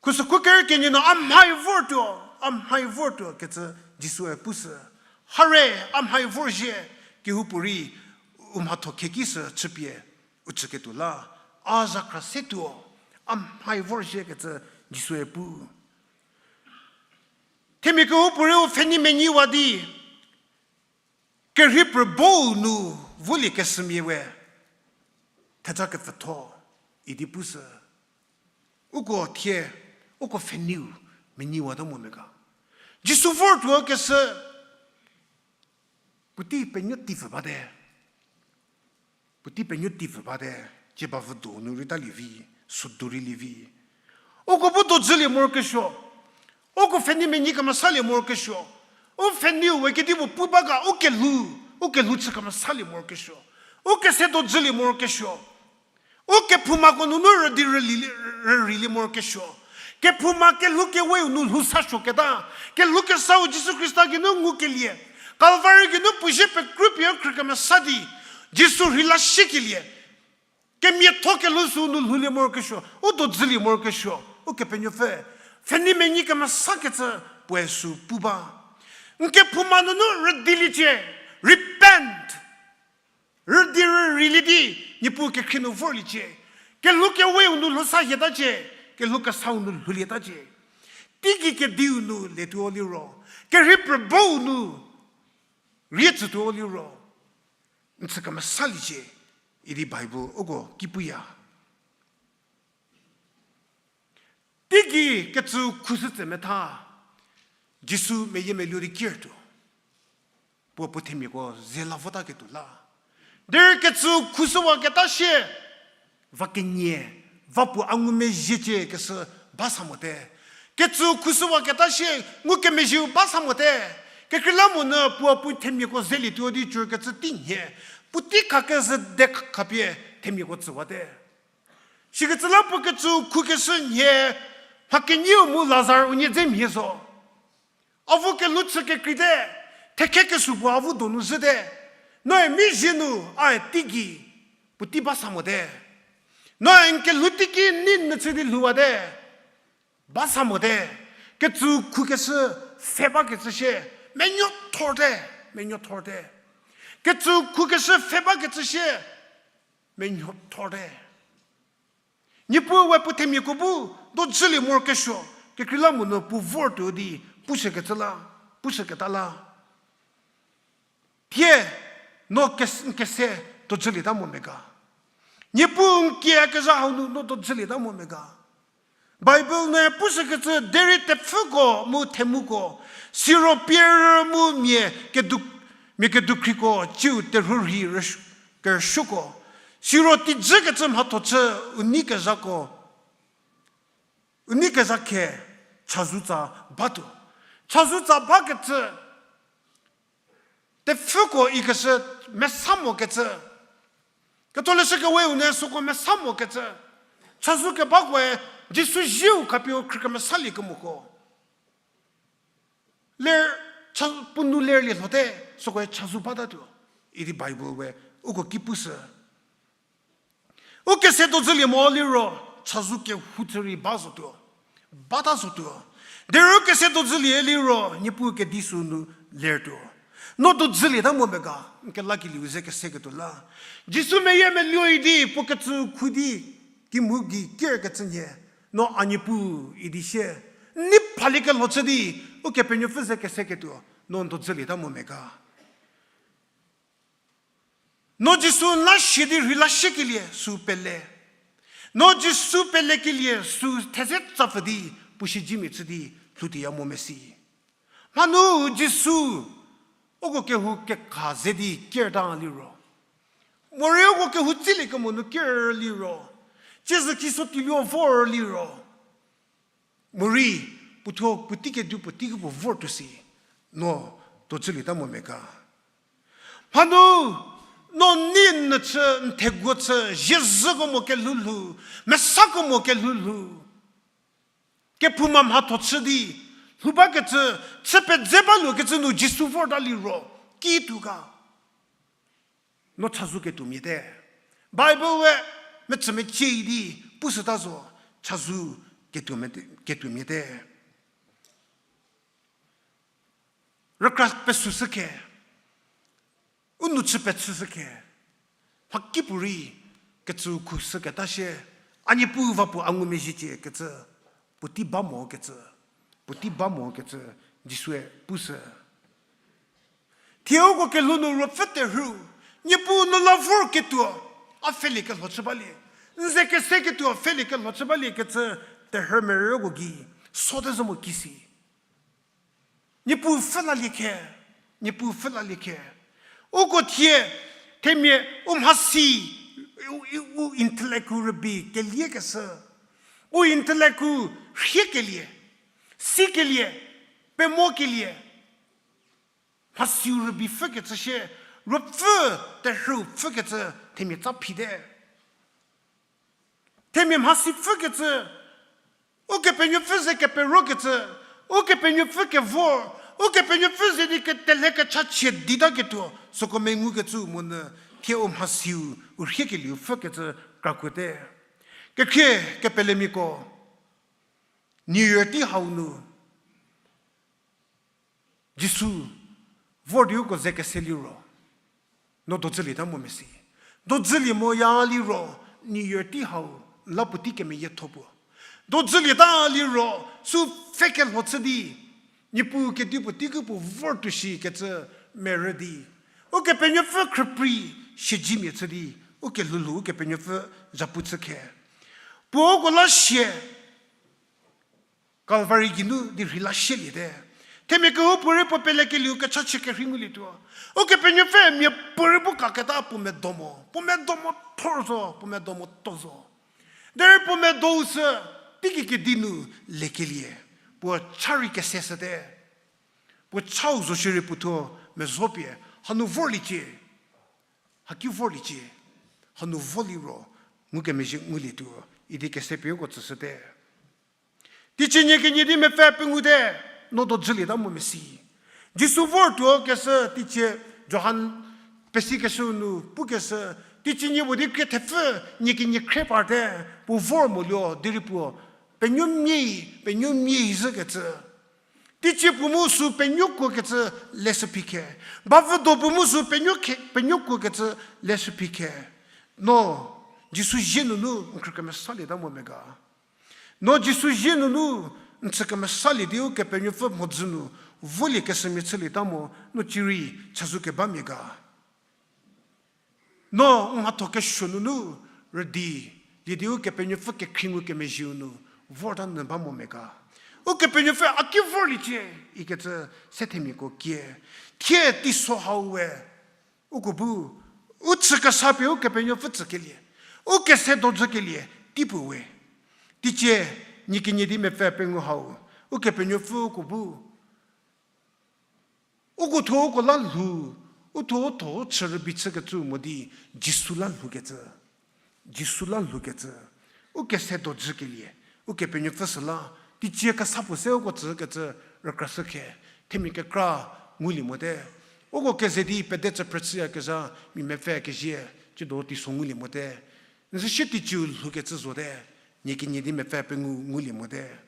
Khusükhu kerü kenie nu a mhai vortuo, a mhai vortuo kecü Jisue pushü. Hare, a mhai vorzhie, kehoupuorei u mhatho kheki sü chüpie u chüketuo la, a zhakhra setuo, a mhai vorzhie kecü Jisue pu. Themia kehoupuorei u pfhenei menyiwa di, kerhei pfü bou nu volie kesümia we, theja kepfütho, idi pushü. Uko thie, uko pfheneiu menyiwata mo me ga. Jisu vortuo keshü, puotei penuo teipfü bate. Puotei penuo teipfü bate, cie bavü do nu rei talie vi, südu rei lie vi. Uko bu dojülie morokesuo. Uko pfhenei menyi kemesalie morokesuo. U pfheneiu we kedipuo pu ba ga, u kelhou, u kelhou chü kemesalie morokesuo. U kese dojülie morokesuo. U kephoumako nunu rüdi rüli-, rüreilie morokesuo. Kephouma kelhou keweu nu lhou sa suoketa, kelhou kesau Jisu Khrista geinu ngukelie, Kalvari geinu puo zie pekrüpie khrükemesa di, Jisu rheila siekelie, kemiatho kelhou süu nu lhoulie morokesuo, u dodzülie morokesuo, Ukepenuopfü pfhenei menyi kemesakecü puoe süu pu ba. N kephouma nunu rüdiliecie, repent. Rüdi rüreilie di, Niepuu kekhrie nu vorliecie. Kelhou keweu nu lhou sa hietacie, kelhou kesau nu lhoulietacie. Teigei kediu nu letuo liro, kerhei prebou nu rie tsütuo liro, n chü kemesaliecie, idi Bible uko ki puya. Teigei kecü khushü tse metha, Jisu meyiemeluo di kiertuo. Puo puo themiako ze la votaketuo la. Derei kecü khushüwaketa sie, va kenie, va puo a ngumezhiecie keshü ba sa mote. Kecü khushüwaketa sie, ngukemezhieu ba sa mote. Kekreilamonyü puo puo themiako zelietuo di cürkecü tei nhie, puotei khakezhü de khapie themiako tsüwate. Sikecü la puo kecü khukeshü nhie, mha kenieu mu Lazar unie dze mhie zo. Avu kelhou chü kekreite, thekhe kesuo puo avu donu zhüte. Noe mizhie nu, ae teigei, puotei ba sa mote. Noe n kelhou teiki nei nyü chü di lhouwate, ba sa mote. Kecü khukeshü pfhe bakecü sie, menuo thorte, menuo thorte. Kecü khukeshü pfhe bakecü sie, menuo thorte. Niepuue puo themiako bu dojülie morokesuo, kekreilamonyü puo vortuo di pushükecü la, pushüketa la. Thie, no kes-, n kese dojülieta mo me ga? Niepuu n kiekezha hau nu no dojülieta mo me ga? Bible nu pushükecü derei tepfüko mu themuko, siro pierü mu mia kedu-, mia kedukhriko, ciu terhuo rhi rüs-, kerüsuoko, siro teijükecü mhatho chü u nei kezhako, u nei kezha khe chazou tsa batuo. Chazou tsa bakecü, tepfüko ikeshü mesa mokecü, Ketholeshü Keweu nu süko mesa mokecü, chazou kebakoe Jisu zieu khapie u khrükemesalie kemoko ler, cha-, puo nu lerlie lhote, sükoe chazou batatuo, idi Bible we uko ki pushü. U kese dojülie mo liro, chazou kehou chü rei ba zotuo, bata zotuo. Derei u kese dojülie liro, Niepuu kedi süu nu lertuo. No dojülieta mo me ga, n kelakelieu ze keseketuo la. Jisu meyiemeluo idi puo kecü khu di, kimhou gei kerkecü nhie, no a Niepuu idi sie, n nei phaliekelho chü di, Ukepenuopfü ze keseketuo, no n dojülieta mo me ga? No Jisu la sie di rheila siekelie süu pele. No Jisu pelekelie süu theze tsapfü di, puo siedzemia chü di lhoutaya mo mesi. Mhanu Jisu uko kehou kekha ze di kerta liro, morei uko kehou tsülie kemo nu ker liro, ciezü khiso tiluo vor liro, morei puothuo puotei kedu puotei kepuo vortuo si, no dojülieta mo me ga? Mhanu, no nei nyü chü, n theguo chü, ziezhüko mo kelhou lhou, mesako mo kelhou lhou, kephouma mhatho chü di lhou bakecü, chü pedze baluokecü nu Jisu vorta liro, kituo ga? No chazou ketuomia te. Bible we metsümecie di pushüta zo, chazou ketuo mete-, ketuomia te. Rükra pesüshü khe, u nou chü pechüshü khe, mhakipuorei kecü khushüketa sie, a Niepuu va puo a ngumezhiecie kecü, puotei ba mo kecü, puotei ba mo kecü, Jisue pushü. Thie uko kelhou nu ruopfü terhü, Niepuu no la vorketuo, a pfheliekelho chü balie, n ze keseketuo pfheliekelho chü balie kecü, terhü merüko gei, sote zo mo kisi. Niepuu pfhü lalie khe, Niepuu pfhü lalie khe. Uko thie, themia u mhasi, u, u, u intellect-u rübei keliekeshü, u intellect-u rhiekelie, sikelie, pemokelie, mhasiu rübei pfhükecü sie, ruopfü terhüu pfhükecü themia tsa phite. Themia mhasi pfhükecü, Ukepenuopfü ze keperokecü, Ukepenuopfü kevor, Ukepenuopfü ze di ketelhe kechachie ditaketuo, süko mengukecü monyü, thie u mhasiu, u rhiekelieu pfhükecü krakuote. Kekhrie kepelemiako, New Year tei hau nu, Jisu vor di uko ze kese liro, no dojülieta mo mesi. Dojülie moya liro, New Year tei hau, la puotei kemeyietho puo. Dojülieta liro, sü pfhe kelho chü di, Niepuu kedipuo teiki puo vor tuo shikecü merü di, Ukepenuopfü khrüprei siedzemia chü di, ukelhou lhou Ukepenuopfü zhapu chü khe. Puo uko la sie, Calvary geinu di rhei la sieliete. Themia kehoupuorei puo pelekelieu kechachie kerhei ngulietuo. Ukepenuopfü miapuorei bu kaketa puo medo mo. Puo medo mo thor zo, puo medo mo to zo. Derei puo medou sü, teiki kedi nu lekelie. Puo cha rei kese shüte. Puo chau zo shierei puothuo mezopie. Hanu vorliecie. Haki vorliecie. Hanu vo liro, ngukemezhie ngulietuo. Idi kese pie uko tsüshüte. Teicie nie kenie di mepfü pengou te, no dojülieta mo mesi. Jisu vor tuo keshü teicie Johan pesikeshü nu pukeshü, teicie nie puo di krie thepfü nie kenie khrie parte, puo vor moluo, derei puo penuomia, penuomia zhükecü. Teicie puo mu sü penuokuokecü leshü phi khe. Bavüdo puo mu sü penuo khe, penuokuokecü leshü phi khe. No, Jisu zie nunu n khrü kemesalieta mo me ga. No Jisu zie nunu n chü kemesalie di Ukepenuopfü mhodzü nu volie keshümia chülieta mo, no cierei chazou kebamia ga. No n mhatho kesuo nunu rüdi, lie di Ukepenuopfü kekhrie ngukemezhieu nu vorta nyü ba mo me ga. Ukepenuopfü a ki vorliecie, ikecü se themiako kie. Thie teiso hau we, uko bu, u chü kesa pie Ukepenuopfü tsükelie, u kese dojükelie, tei puo we. Teicie, nie kenie di mepfü pengou hau, Ukepenuopfü uko bu uko thuo uko la lhou, u thuo u thuo u chü rübei chükecü mo di Jisu la lhoukecü. Jisu la lhoukecü. U kese dojükelie, Ukepenuopfü süla, teicie kesa puo se uko tsükecü rükrashü khe, themia kekra ngulie mote. Uko keze di pede tsüphrü chüyakezha, mia mepfü kezie, tsiedo teiso ngulie mote. N zü sie teicieu lhoukecü zote, nie kenie di mepfü pengou ngulie mote.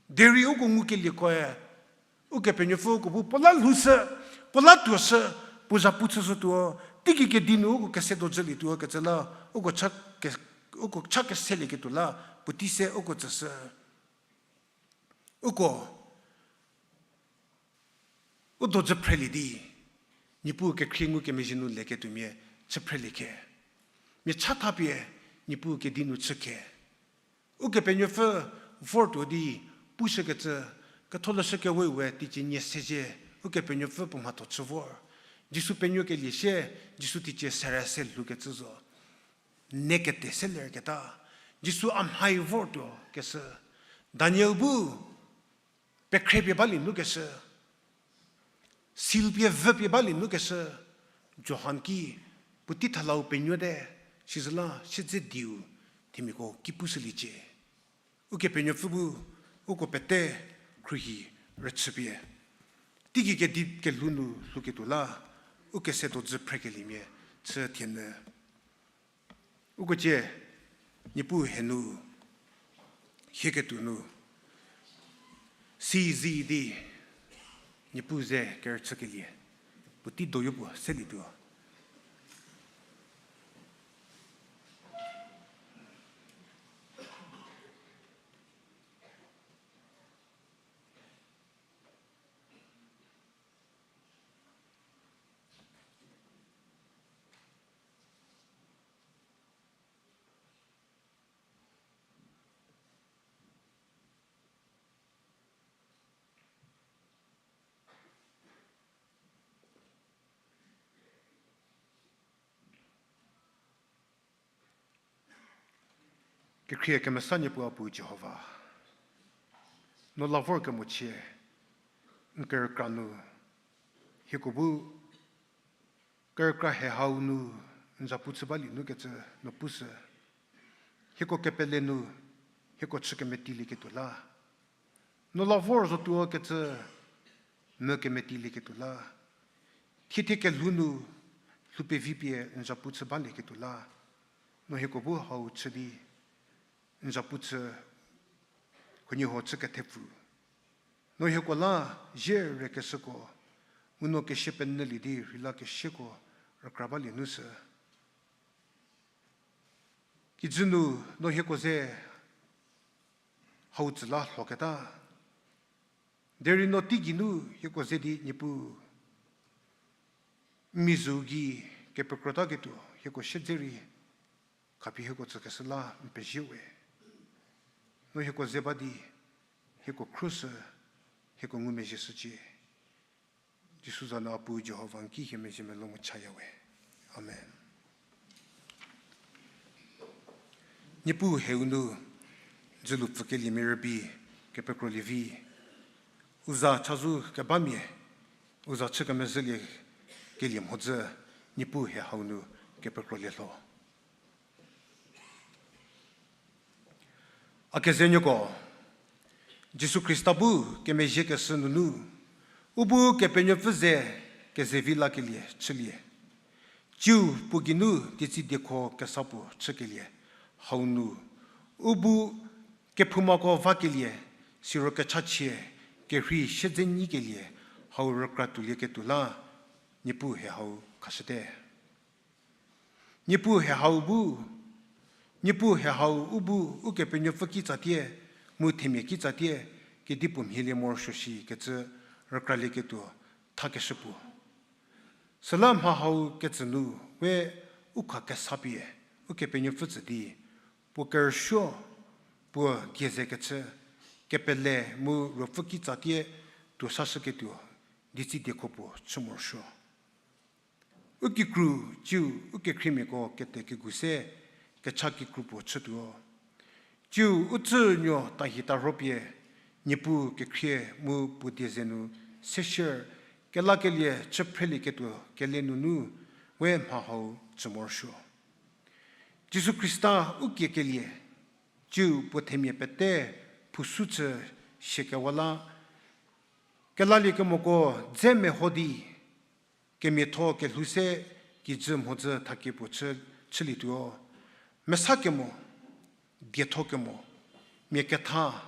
Derei uko ngukelieko-e, Ukepenuopfü uko bu puo la lhoushü, puo la tuoshü, puo zhapu chüshütuo, teiki kedi nu uko kese dojülietuo kecü la, uko cha ke-, uko cha keselieketuo la, puotei se uko tsüshü. Uko, u dojü phrelie di, Niepuu kekhrie ngukemezhie nu leketuomia chü phrelie khe. Mia chathapie, Niepuu kedi nu chü khe. Ukepenuopfü vor tuo di pushükecü, ketholeshü kewe we teicie nie sezhie, Ukepenuopfü puo mhatho chü vor. Jisu penuokelie sie, Jisu teicie sere se lhoukecü zo. Nekete se lerketa. Jisu a mhai vor tuo keshü. Daniel bu, pekhrepie balie nu keshü. Seal pie vüpie balie nu keshü. Johan ki, puotei thalau penuote, sizüla siedze dieu, themiako ki pushüliecie. Ukepenuopfü bu, uko pete, khruohi, rüchüpie. Teiki kedi kelhou nu lhouketuo la, u kese dojü phrekeliemia, chü thienyü. Uko cie, Niepuu henu, hieketuo nu, si zi di, Niepuu ze kerüchükelie, puotei doyo puo selietuo. Kekhrie kemesa Niepuu a pu Jihova, no la vorkemochie, n kerükra nu, hieko bu, kerükra he hau nu, n zapu chü balie nu kecü no pushü. Hieko kepele nu, hieko chü kemetilieketuo la, No la vor zotuo kecü mü kemetilieketuo la, thiethie kelhou nu lhou pevi pie n zapu chü balieketuo la, no hieko bu hau chü di n zapu chü huoniehuo chü kethepfu. No hieko la zie rekeshüko, mu no kesia penyülie di rheila kesiako rükra balie nu sü. Kijü nu no hieko ze hau tsü la lhoketa. Derei no teigei nu hieko ze di Niepuu, n mizou gei kepekrotaketuo hieko siedze rei khapie hieko tsükeshü la n pezie we. No hieko ze ba di hieko khruoshü, hieko ngumezhieshücie. Jisu za nu a Pu Jihova n ki hie mezhie melou mu chaya we. Amen. Niepuu heu nu dzülu pfükeliemia rübei kepekrolie vi, u za chazou kebamia, u za chü kemezhülie kelie mhodzü, Niepuu he hau nu kepekrolie lho. A kezenuoko, Jisu Khrista bu kemezhiekeshü nunu, u bu Kepenuopfü ze kezevi lakelie chülie. Tsiu puo geinu dietsi diekho kesa puo chükelie hau nu, u bu kephoumako vakelie, siro kechachie kerhei siedze nyikelie hau rükra tuolieketuo la, Niepuu he hau khashüte. Niepuu he hau bu, Niepuu he hau u bu Ukepenuopfü kitsatie, mu themia kitsatie, kedipuo mhielie morosuo shi kecü rükralieketuo thakeshü puo. Süla mha hau ketsü nu we u kha kesa pie Ukepenuopfü tsü di, puo kerüsuo, puo die ze kechü, kepele mu ruopfü kitsatie tuo sashüketuo, dietsi diekho puo chü morosuo. U kikru, tsiu u kekhriemiako kete kegu se kecha kikru puo chütuo. Tsiu u tsünuo tahi tarho pie, Niepuu kekhrie mu puo die ze nu seshür, kelakelie chü phrelieketuo kele nunu we mha hau chü morosuo. Jisu Khrista u kiekelie, tsiu puo themia pete phusu chü shiekewa la, kelaliekemoko dze meho di, kemiatho kelhou se kijü mhodzü thakie puo chü, chülietuo. Mesa kemo, dietho kemo, mia ketha,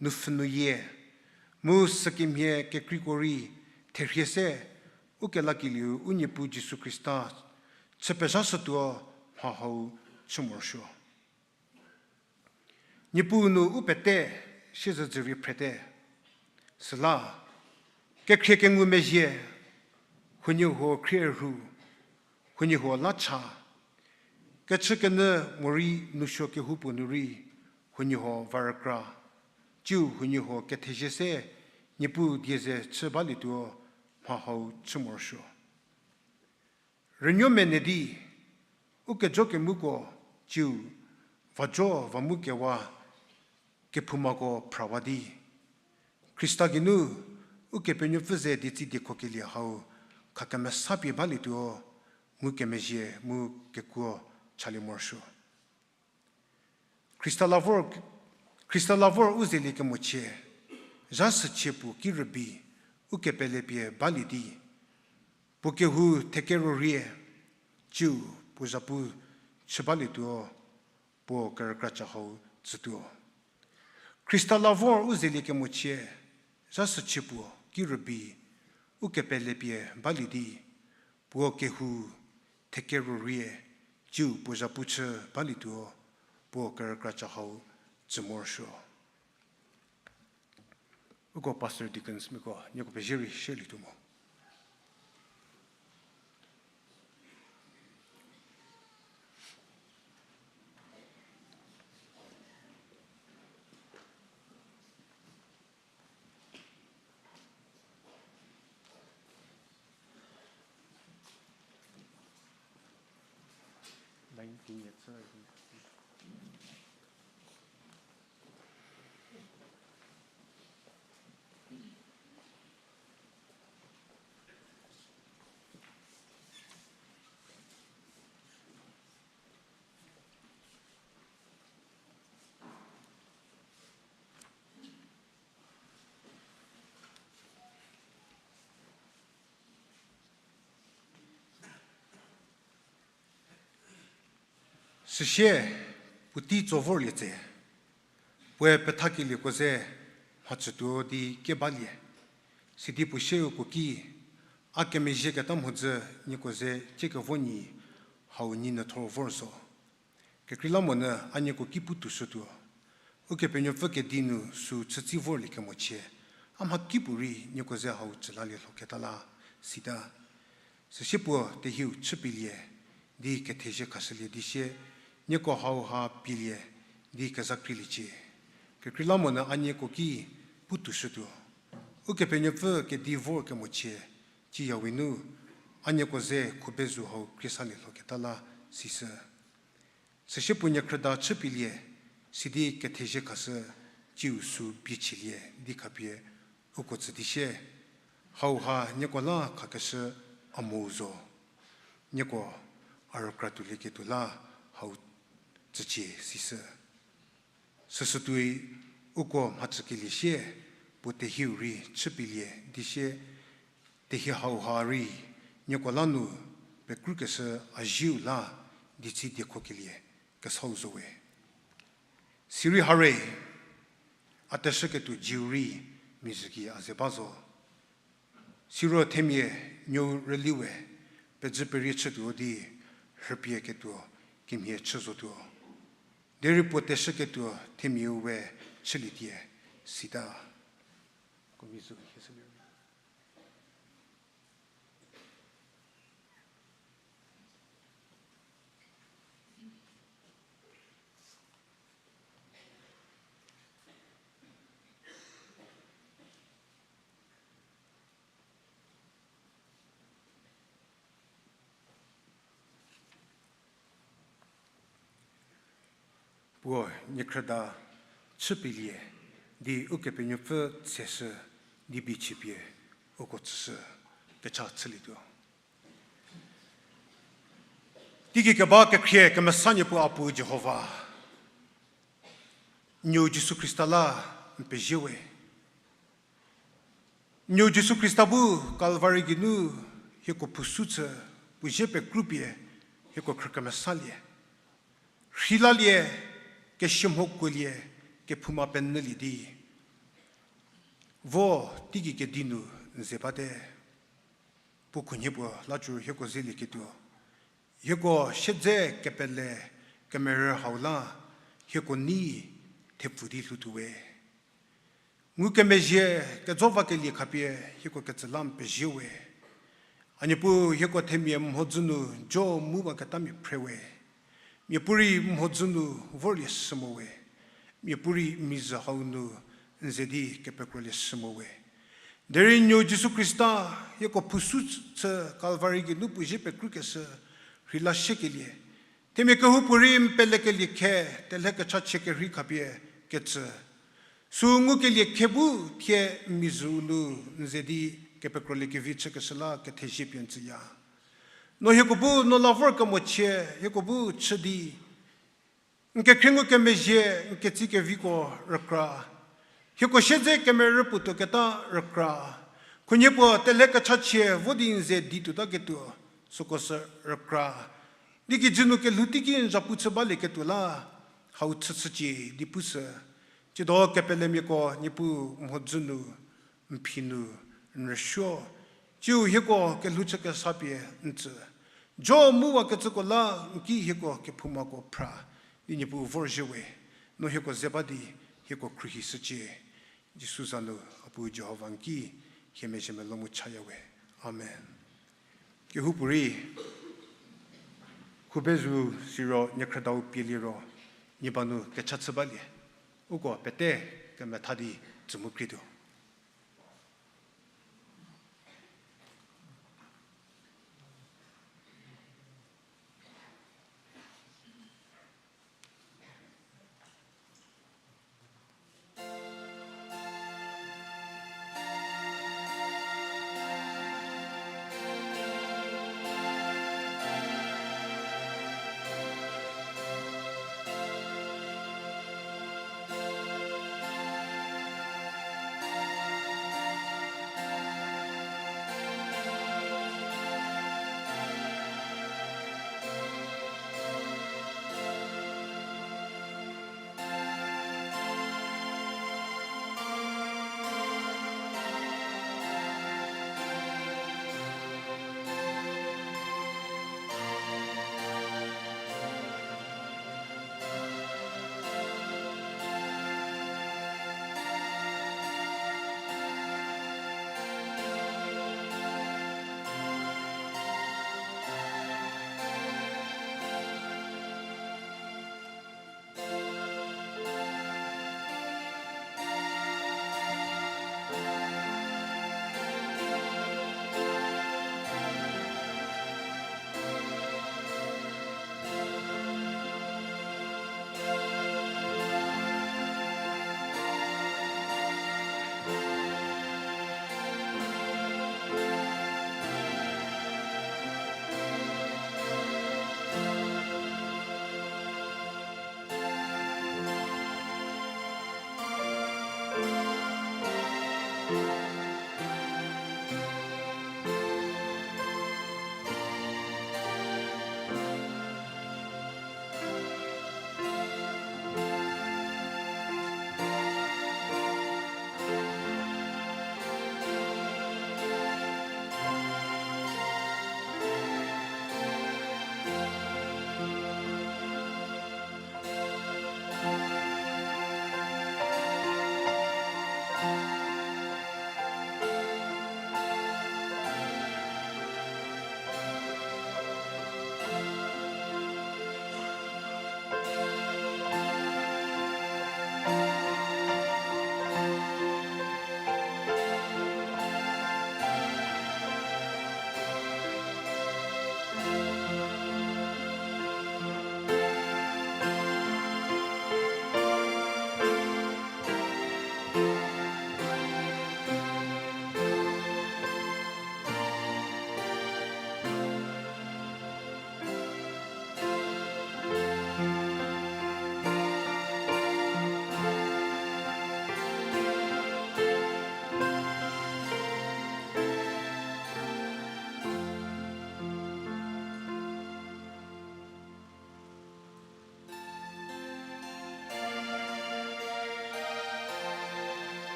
nupfhü nuyie, mu sükemhie kekreiko rei therhie se, ukelakelieu u Niepuu Jisu Khrista chü pezhashütuo mha hau chü morosuo. Niepuu nu u pete siezedzü rei phrete. Süla, kekhrie kengumezhie, huoniehuo khrie rhu, huoniehuo la cha, kechükenyü morei nousuo kehoupuo nu rei, huoniehuo va rükra, tsiu huoniehuo kethezie se, Niepuu die ze chü balietuo mha hau chü morosuo. Rünuo mene di, ukejo kemuko tsiu vajo va mu kewa kephoumako phrawa di, Khrista geinu Ukepenuopfü ze dietsi diekhokelie hau khakemesapie balietuo ngukemezhie mu kekuo chalie morosuo. Khrista la vor, Khrista la vor u zelie kemochie, zha süchie puo ki rübei, u kepele pie balie di, puo kehou thekero rie, tsiu puo zhapu chü balietuo, puo kerükra cha hau tsütuo. Khrista la vor u zelie kemochie, zha süchie puo ki rübei, u kepele pie balie di, puo kehou thekero rie, tsiu puo zhapu chü balietuo, puo kerükra cha hau tsü morosuo. Uko pastor deacons miako nieko pezie rei shierlietuo mo. Süsie, puotei tso vorlie tse, puoe pethakelieko ze mhachütuo di kie balie. Sidi puo sieu puo ki, a kemezhieketa mhodzü nieko ze ciekevo nyi hau nyi nyü thor vor zo. Kekreilamonyü a nieko ki pu toushütuo. Ukepenuopfü kedi nu sü chütsi vorlie kemochie, a mhakipuorei nieko ze hau chülalie lhoketa la sita. Süsie puo tehieu chüpielie di kethezie khashülie di sie, nieko hauha pielie di kezakrieliecie. Kekreilamonyü a nieko ki pu toushütuo. Ukepenuopfü kedi vor kemochie, ciyawe nu a nieko ze khubezu hau krie salie lhoketa la sishü. Süsie puo niekhrüda chüpielie, sidi kethezie khashü, ciu sü biechielie di khapie uko tsü di sie, hauha nieko la khakeshü a mo zo. Nieko a rükra tuolieketuo la hau tsücie sishü. Süsütuoi uko mhachükelie sie, puo tehieu rei chüpielie di sie, tehi hauha rei nieko la nu pekrükeshü a zieu la dietsi diekhokelie kesau zo we. Sirei hare, a teshüketuo zieu rei mizhü gei a ze ba zo. Siro themia nuou rüli we, pedzü perie chütuo di rhüpie ketuo kemhie chü zotuo. Derei puo teshüketuo themiau we chülietie sita. Puo niekhrüda chüpielie di Ukepenuopfü tseshü di bichipie uko tsüshü kecha chülietuo. Teigei keba kekhrie kemesa Niepuu a Pu Jihova, Nuou Jisu Khrista la n pezie we. Nuou Jisu Khrista bu Kalvari geinu hieko phusu chü, puo zie pekrupie hieko khrü kemesalie. Rheilalie, kesiamho kuolie, kephouma penyülie di vo teigei kedi nu n ze bate. Puo khunhie puo lacü hieko zelieketuo, hieko siedze kepele kemerü hau la hieko nei thepfu di lhoutuo we. Ngukemezhie kejo vakelie khapie hieko ketsü la n pezie we. A Niepuu, hieko themia mhodzü nu jo mu baketamia phre we. Miapuorei mhodzü nu vorlie shü mo we. Miapuorei mizhü hau nu n ze di kepekrolie shü mo we. Derei Nuou Jisu Khrista hieko phusu chü Kalvari geinu puo zie pekrukeshü rheila shiekelie, themia kehoupuorei n pelekelie khe, telhe kechachie kerhei khapie ketsü, sü ngukelie khe bu thie n mizhüu nu n ze di kepekrolie kevi chükeshü la kethezie pie n tsüya. No hieko bu no la vorkemochie hieko bu chü di n kekhrie ngukemezhie, n ketsie keviko rükra, hieko siedze kemerü puo tuoketa rükra, khunhie puo telhe kechachie vo di n ze di tuotaketuo, süko sü rükra. Di kijü nu kelhou teiki n zhapu chü balieketuo la hau chüchücie di pushü. Tsiedo kepelemiako Niepuu mhodzü nu, n phi nu, n rüsuo, tsiu hieko kelhou chükesa pie n tsü. Jo mu wakecüko la n ki hieko kephoumako phra di Niepuu vorzhie we. No hieko ze ba di hieko khruohi shücie. Jisu za nu a Pu Jihova n ki hie mezhie melou mu chaya we. Amen. Kehoupuorei, khubezu siro niekhrüdau pie liro, nie ba nu kecha chü balie. Uko pete kemetha di tsü mu krietuo.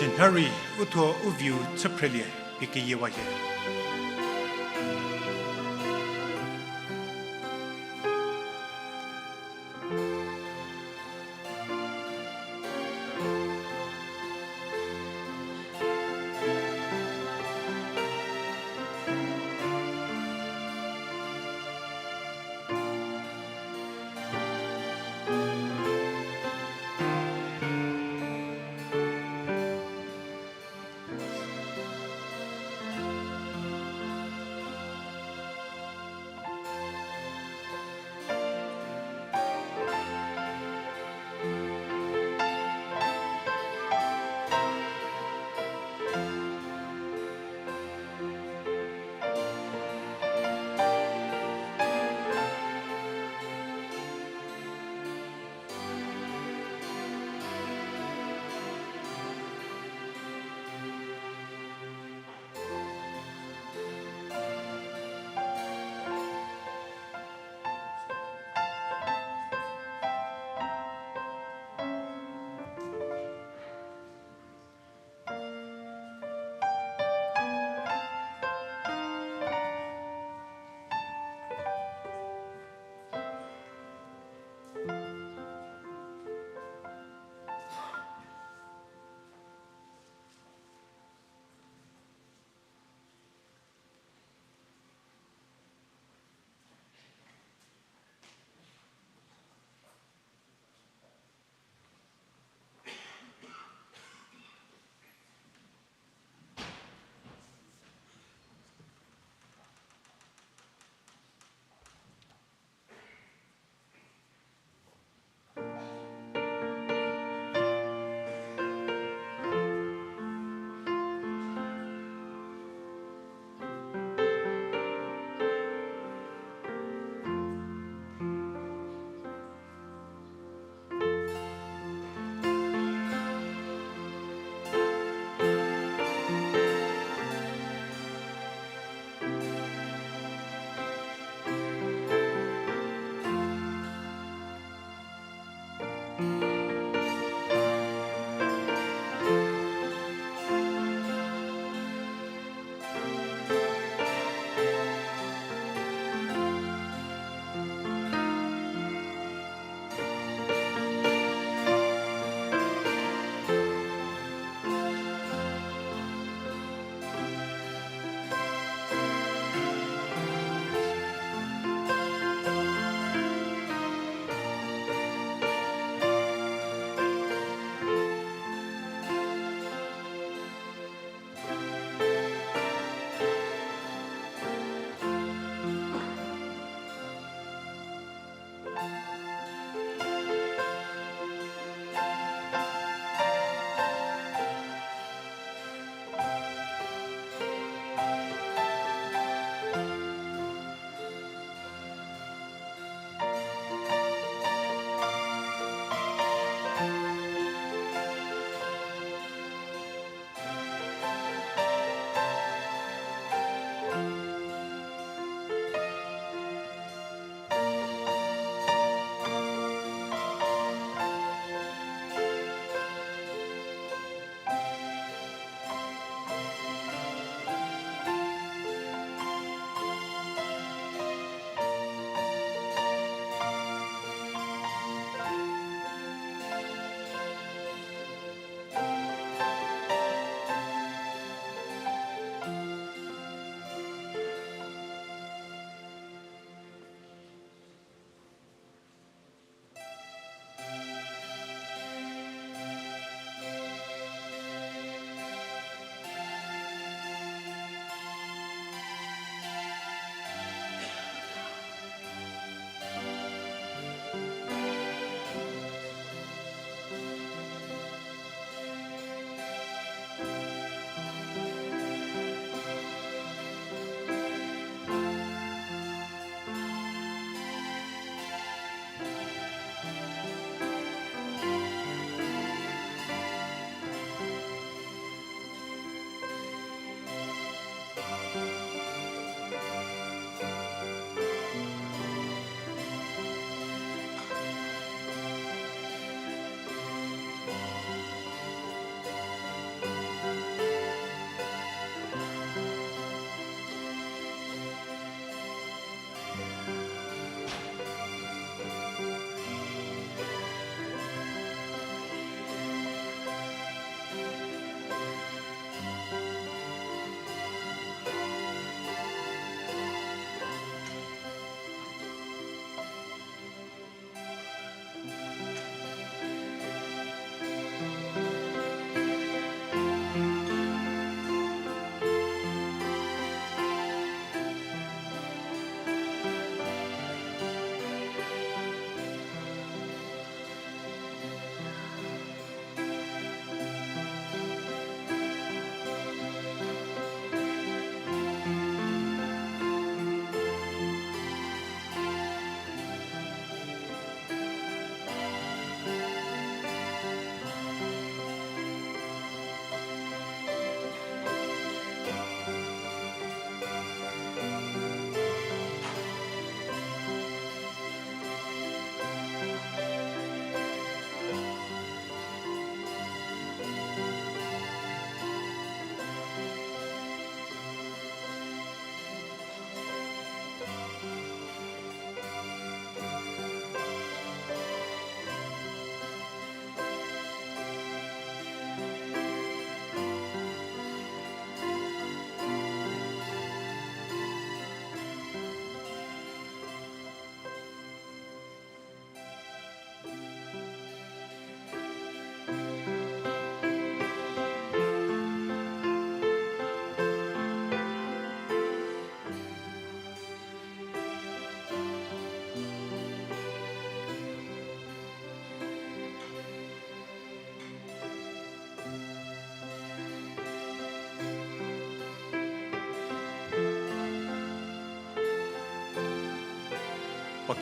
Nhari uthuo u viu chüphrelie pie keyiewa hie.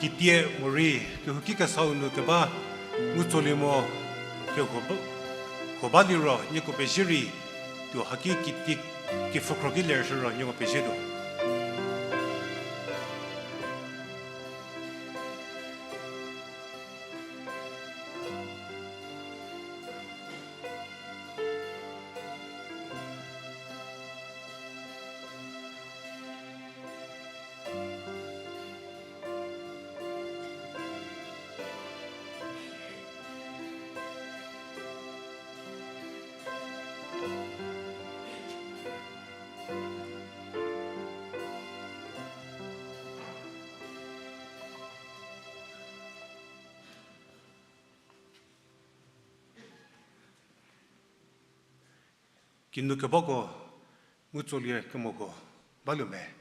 Kitie morei kehouki kesau nu keba ngu tsolie mo, kehou ba, kehou ba liro nieko pezie rei, tuo haki kitie kepfhükro ki lershü ro nieko pezie tuo. Kinu kebako ngu tsolie kemoko baluo me.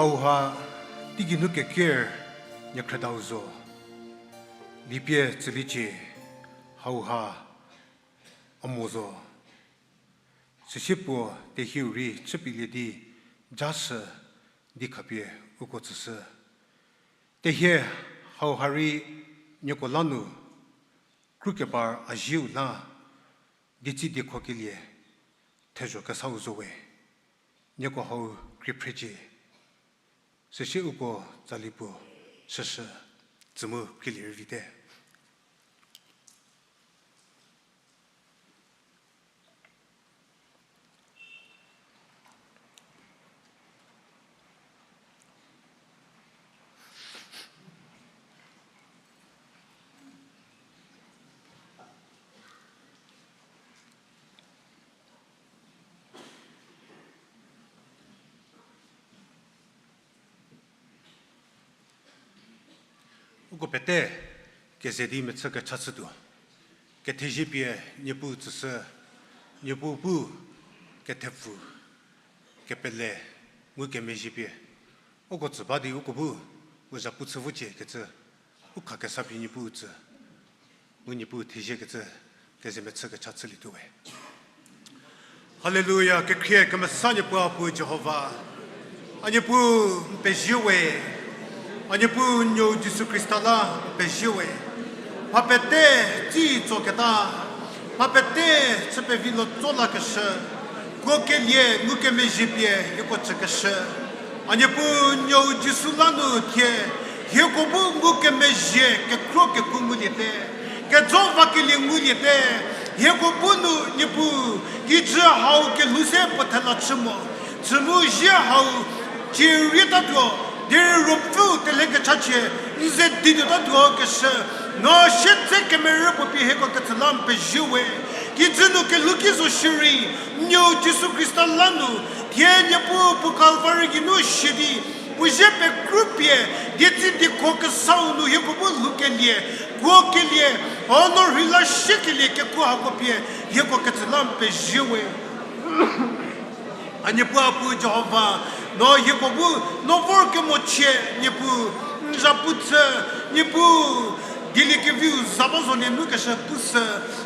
Hauha, teigei nu keker niekhrüdau zo. Lipie tsüliecie, hauha, a mo zo. Süsie puo tehieu rei chüpielie di, ja shü di khapie uko tsüshü. Tehie hauha rei nieko la nu, krukebar a zieu la, dietsi diekhokelie thezho kesau zo we, nieko hau krie phrecie. Süsie uko tsali puo shüshü, tsü mu krielie rei vite. Uko pete keze di mechü kecha chütuo. Kethezie pie Niepuu tsüshü, Niepuu bu kethepfu, kepele, ngukemezhie pie uko tsü ba di uko bu u zhapu chü vocie kecü, u khakesa pie Niepuu tsü, mu Niepuu thezie kecü, keze mechü kecha chülietuo we. Haleluya, kekhrie kemesa Niepuu a Pu Jihova. A Niepuu n pezie we. A Niepuu nuou Jisu Khrista la n pezie we. Mha pete tsi tsoketa, mha pete chü pevi lo tso lakeshü, kuokelie ngukemezhie pie hieko tsükeshü. A Niepuu nuou Jisu la nu thie, hieko bu ngukemezhie kekhro keku nguliete, kejo vakelie nguliete, hieko bu nu Niepuu, kijü hau kelhou se puo thela chü mo, chü mu zie hau cie rietatuo, derei Ruopfüu telhe kechachie n ze dituotatuo keshü, no siedze kemerü puo pie hieko ketsü la n pezie we. Kijü nu kelhou ki zo shierei, nuou Jisu Khrista la nu, thie Niepuu puo Kalvari geinu shie di, puo zie pekru pie, dietsi diekho kesau nu hieko bu lhoukelie, kuokelie, o no rheila siekelie kekuo hako pie, hieko ketsü la n pezie we. A Niepuu a Pu Jihova, no hieko bu, no vorkemo chie, Niepuu, n zhapu chü, Niepuu, dieliekeviu za ba zolie nu keshü pushü,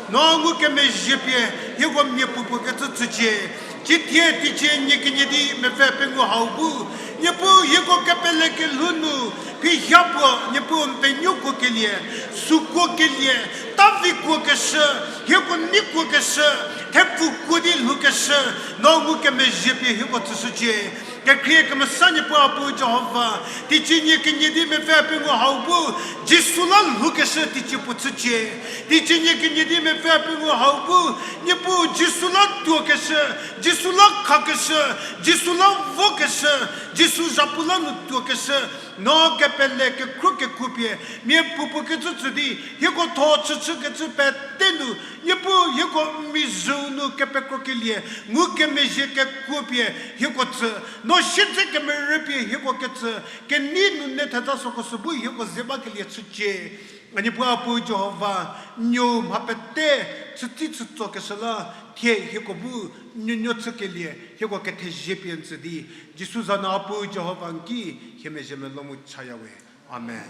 no ngukemezhie pie, hieko mia puopuo kecü tsücie. Cithie teicie nie kenie di mepfü pengou hau bu, Niepuu hieko kepele kelhou nu, phi hia puo, Niepuu n penuo kuokelie, sü kuokelie, tavi kuokeshü, hieko nei kuokeshü, thepfu kuo di lhoukeshü, no ngukemezhie pie hieko tsüshücie. Kekhrie kemesa Niepuu a Pu Jihova, teicie nie kenie di mepfü pengou hau bu, Jisu la lhoukeshü teicie puo chücie. Teicie nie kenie di mepfü pengou hau bu, Niepuu Jisu la tuokeshü, Jisu la khakeshü, Jisu la vokeshü, Jisu zhapu la nu tuokeshü, no kepele kekhro keku pie, mia puopuo kecü tsü di, hieko tho chüchü kecü pete nu, Niepuu hieko mizhüu nu kepekrokelie, ngukemezhie kekuo pie hieko tsü, no siedze kemerü pie hieko ketsü, kenei nu ne theta süko sü bu hieko ze bakelie chücie. A Niepuu a Pu Jihova, nuou mha pete chütsi chütsokeshü la, thie hieko bu nuonuo chükelie, hieko kethezie pie n tsü di, Jisu za nu a Pu Jihova n ki, hie mezhie melou mu chaya we. Amen.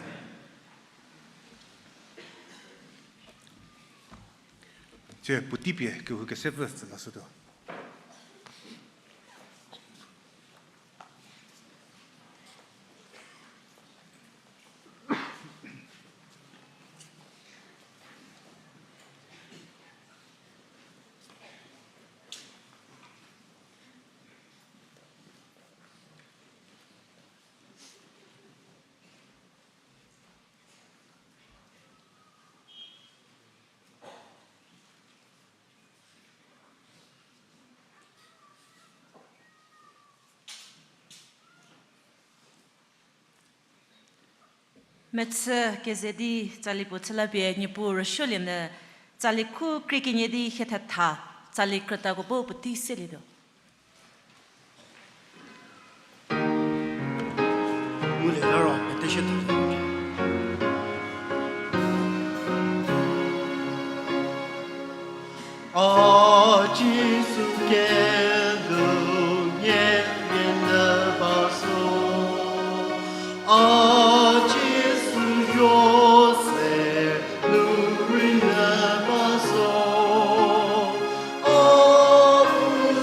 Tsie puotei pie kehou kesepfü tsü lashütuo. Mechü keze di tsali puo chü la pie Niepuu rüsuolie nyü, tsali khu krie kenie di hie thetha, tsali krütako bu puotei selietuo. Ngulie ta ro, mete shie tha. A Jisu kelhou nie nie nyü ba zo. A Jisu yo se nu rei nyü ba zo. A u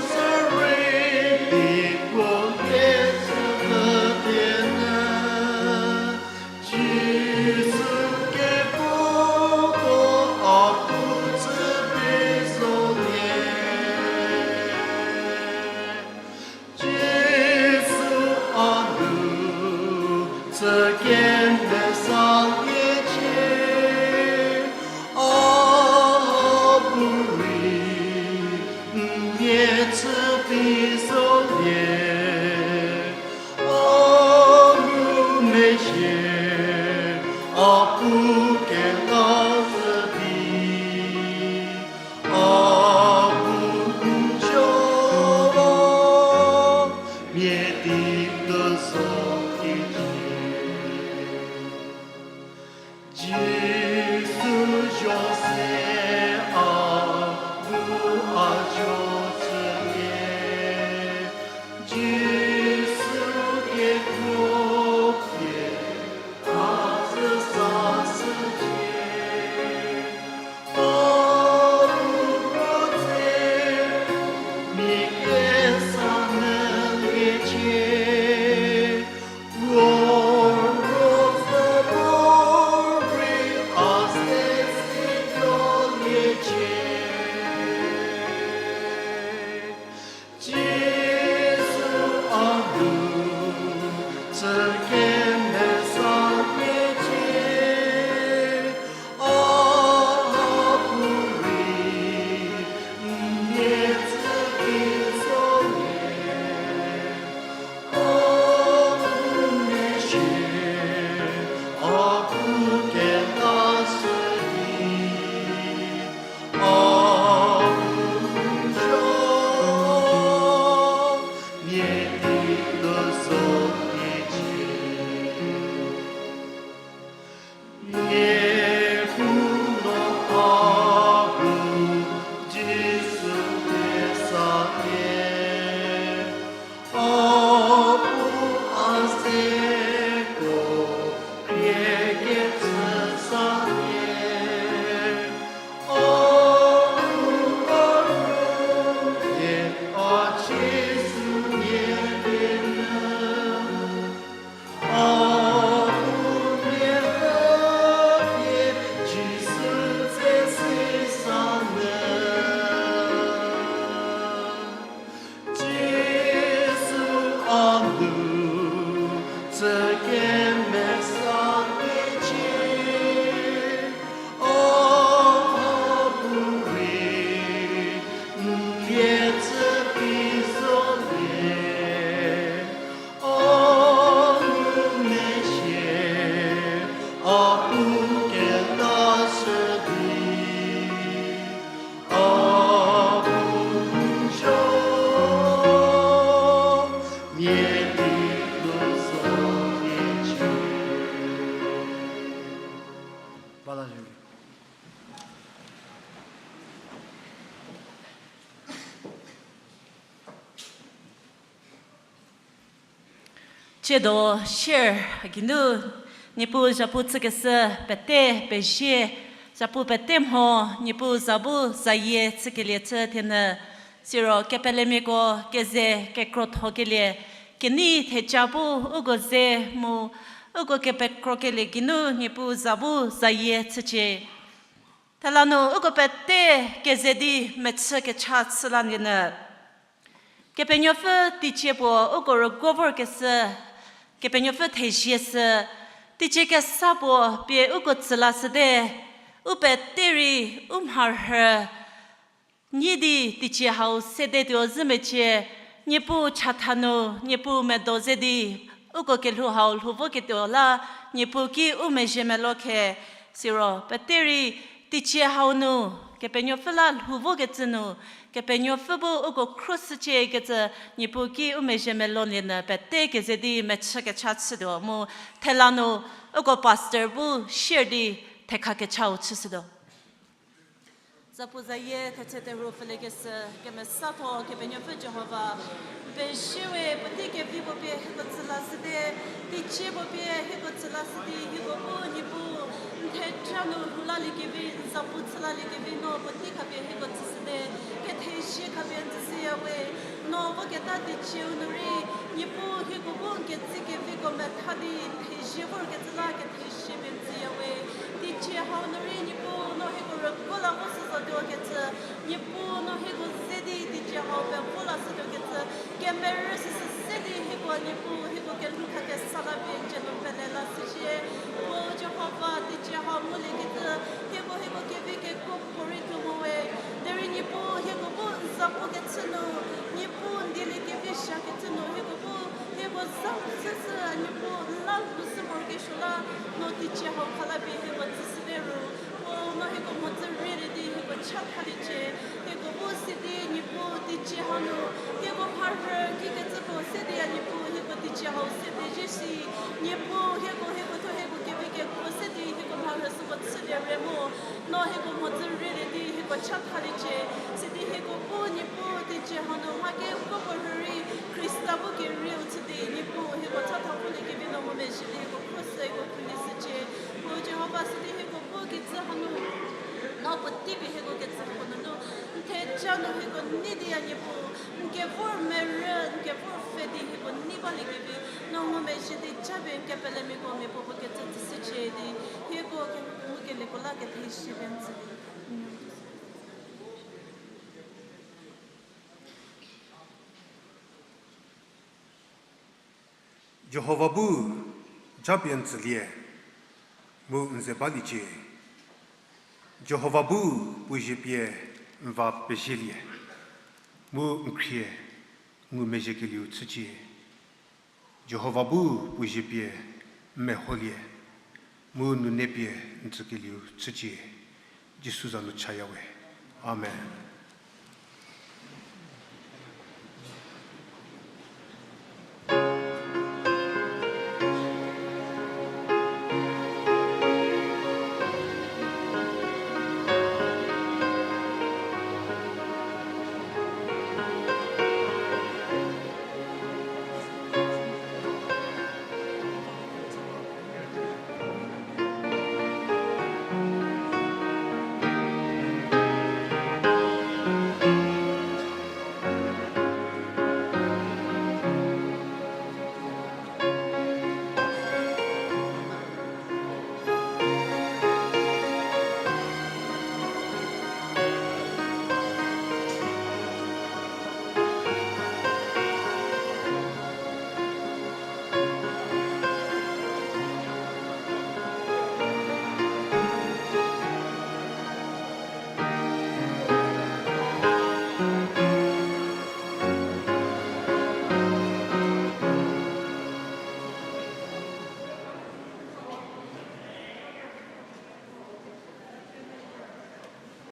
Tsiedo share geinu, Niepuu zapu chükeshü pete pezie, zapu pete mho, Niepuu za bu zayie chükelie chü thienyü, siro kepelemiako keze kekrothokelie, kenei theja bu uko ze mu, uko kepekrokelie geinu Niepuu za bu zayie chücie. Thela nu uko pete keze di mechü kecha chü la nyü. Kepenuopfü teicie puo uko rüguo vorkeshü, Kepenuopfü thezie shü, teicie kesa puo pie uko tsü lashüte, u pete rei, u mharhü, nyi di teicie hau sede tuo zhü mecie, Niepuu chatha nu, Niepuu medo ze di, uko kelhou hau lhou voketuo la, Niepuu ki u mezhie melo khe, siro pete rei, teicie hau nu, Kepenuopfü la lhou vokecü nu, Kepenuopfü bu uko khruoshücie kecü, Niepuu ki u mezhie melo nyü pete keze di mechü kecha chütuo mu, thela nu, uko pastor bu share di thekha kechau chüshütuo. Zapu zayie thetse terhu pfhüliekeshü, kemesatho Kepenuopfü Jihova, n pezie we, puotei kevi puo pie hieko tsü lashüte, teicie puo pie hieko tsü lashü di, hieko bu Niepuu, n theja nu lhou laliekevi, n zapu chü laliekevi no puotei khapie hieko tsüshüte, kethezie khapie n tsüshüya we, no voketa teicieu nu rei, Niepuu hieko bu n ketsie keviko metha di, n thezie vorkecü la kethezie pie n tsüya we, teicie hau nu rei Niepuu no hieko rüguo la vo shü zotuo kecü, Niepuu no hieko ze di teicie hau pevo lashütuo kecü, kemerü süsü se di hieko Niepuu hieko kelhou khakesa la pie n cie nu pele lashücie, Puo Jihova teicie hau nguliekecü, hieko hieko kevi kekuo puorei tuo mo we, derei Niepuu hieko bu n zapukecü nu, Niepuu n dieliekevi shakecü nu, hieko bu hieko za süsü Niepuu n la lhou shü morokesuo la, no teicie hau khala pie hieko tsüshüte ru, Puo no hieko mhodzü rielie di hieko chathaliecie, hieko bu sidi Niepuu teicie hau nu, hieko mharhü kikecüko se di a Niepuu hieko teicie hau se pezie shi, Niepuu hieko hieko thuo hieko kevi kekuo se di hieko mharhü süko chülie re mo, no hieko mhodzü rielie di hieko chathaliecie, sidi hieko bu Niepuu teicie hau nu mha kekuo puo rhü rei Khrista bu kerieu chü di Niepuu hieko chatha puliekevi no ngumezhie di hieko khruoshü hieko khruohi shücie, Puo Jihova sidi hieko bu kecü hanu, no puotei pie hieko kecü hako nunu, n theja nu hieko nei di a Niepuu, n kevor merü, n kevor pfhe di hieko nei baliekevi, no ngumezhie di japie n kepelemiako miapuopuo kecü tsüshücie di, hieko kehoupuo ngukelieko la kethezie pie n tsü di. Jihova bu japie n tsülie, mu n ze baliecie. Jihova bu puo zie pie n va pezielie, mu n khrie ngumezhiekelieu chücie. Jihova bu puo zie pie n meholie, mu nune pie n tsükelieu chücie. Jisu za nu chaya we. Amen.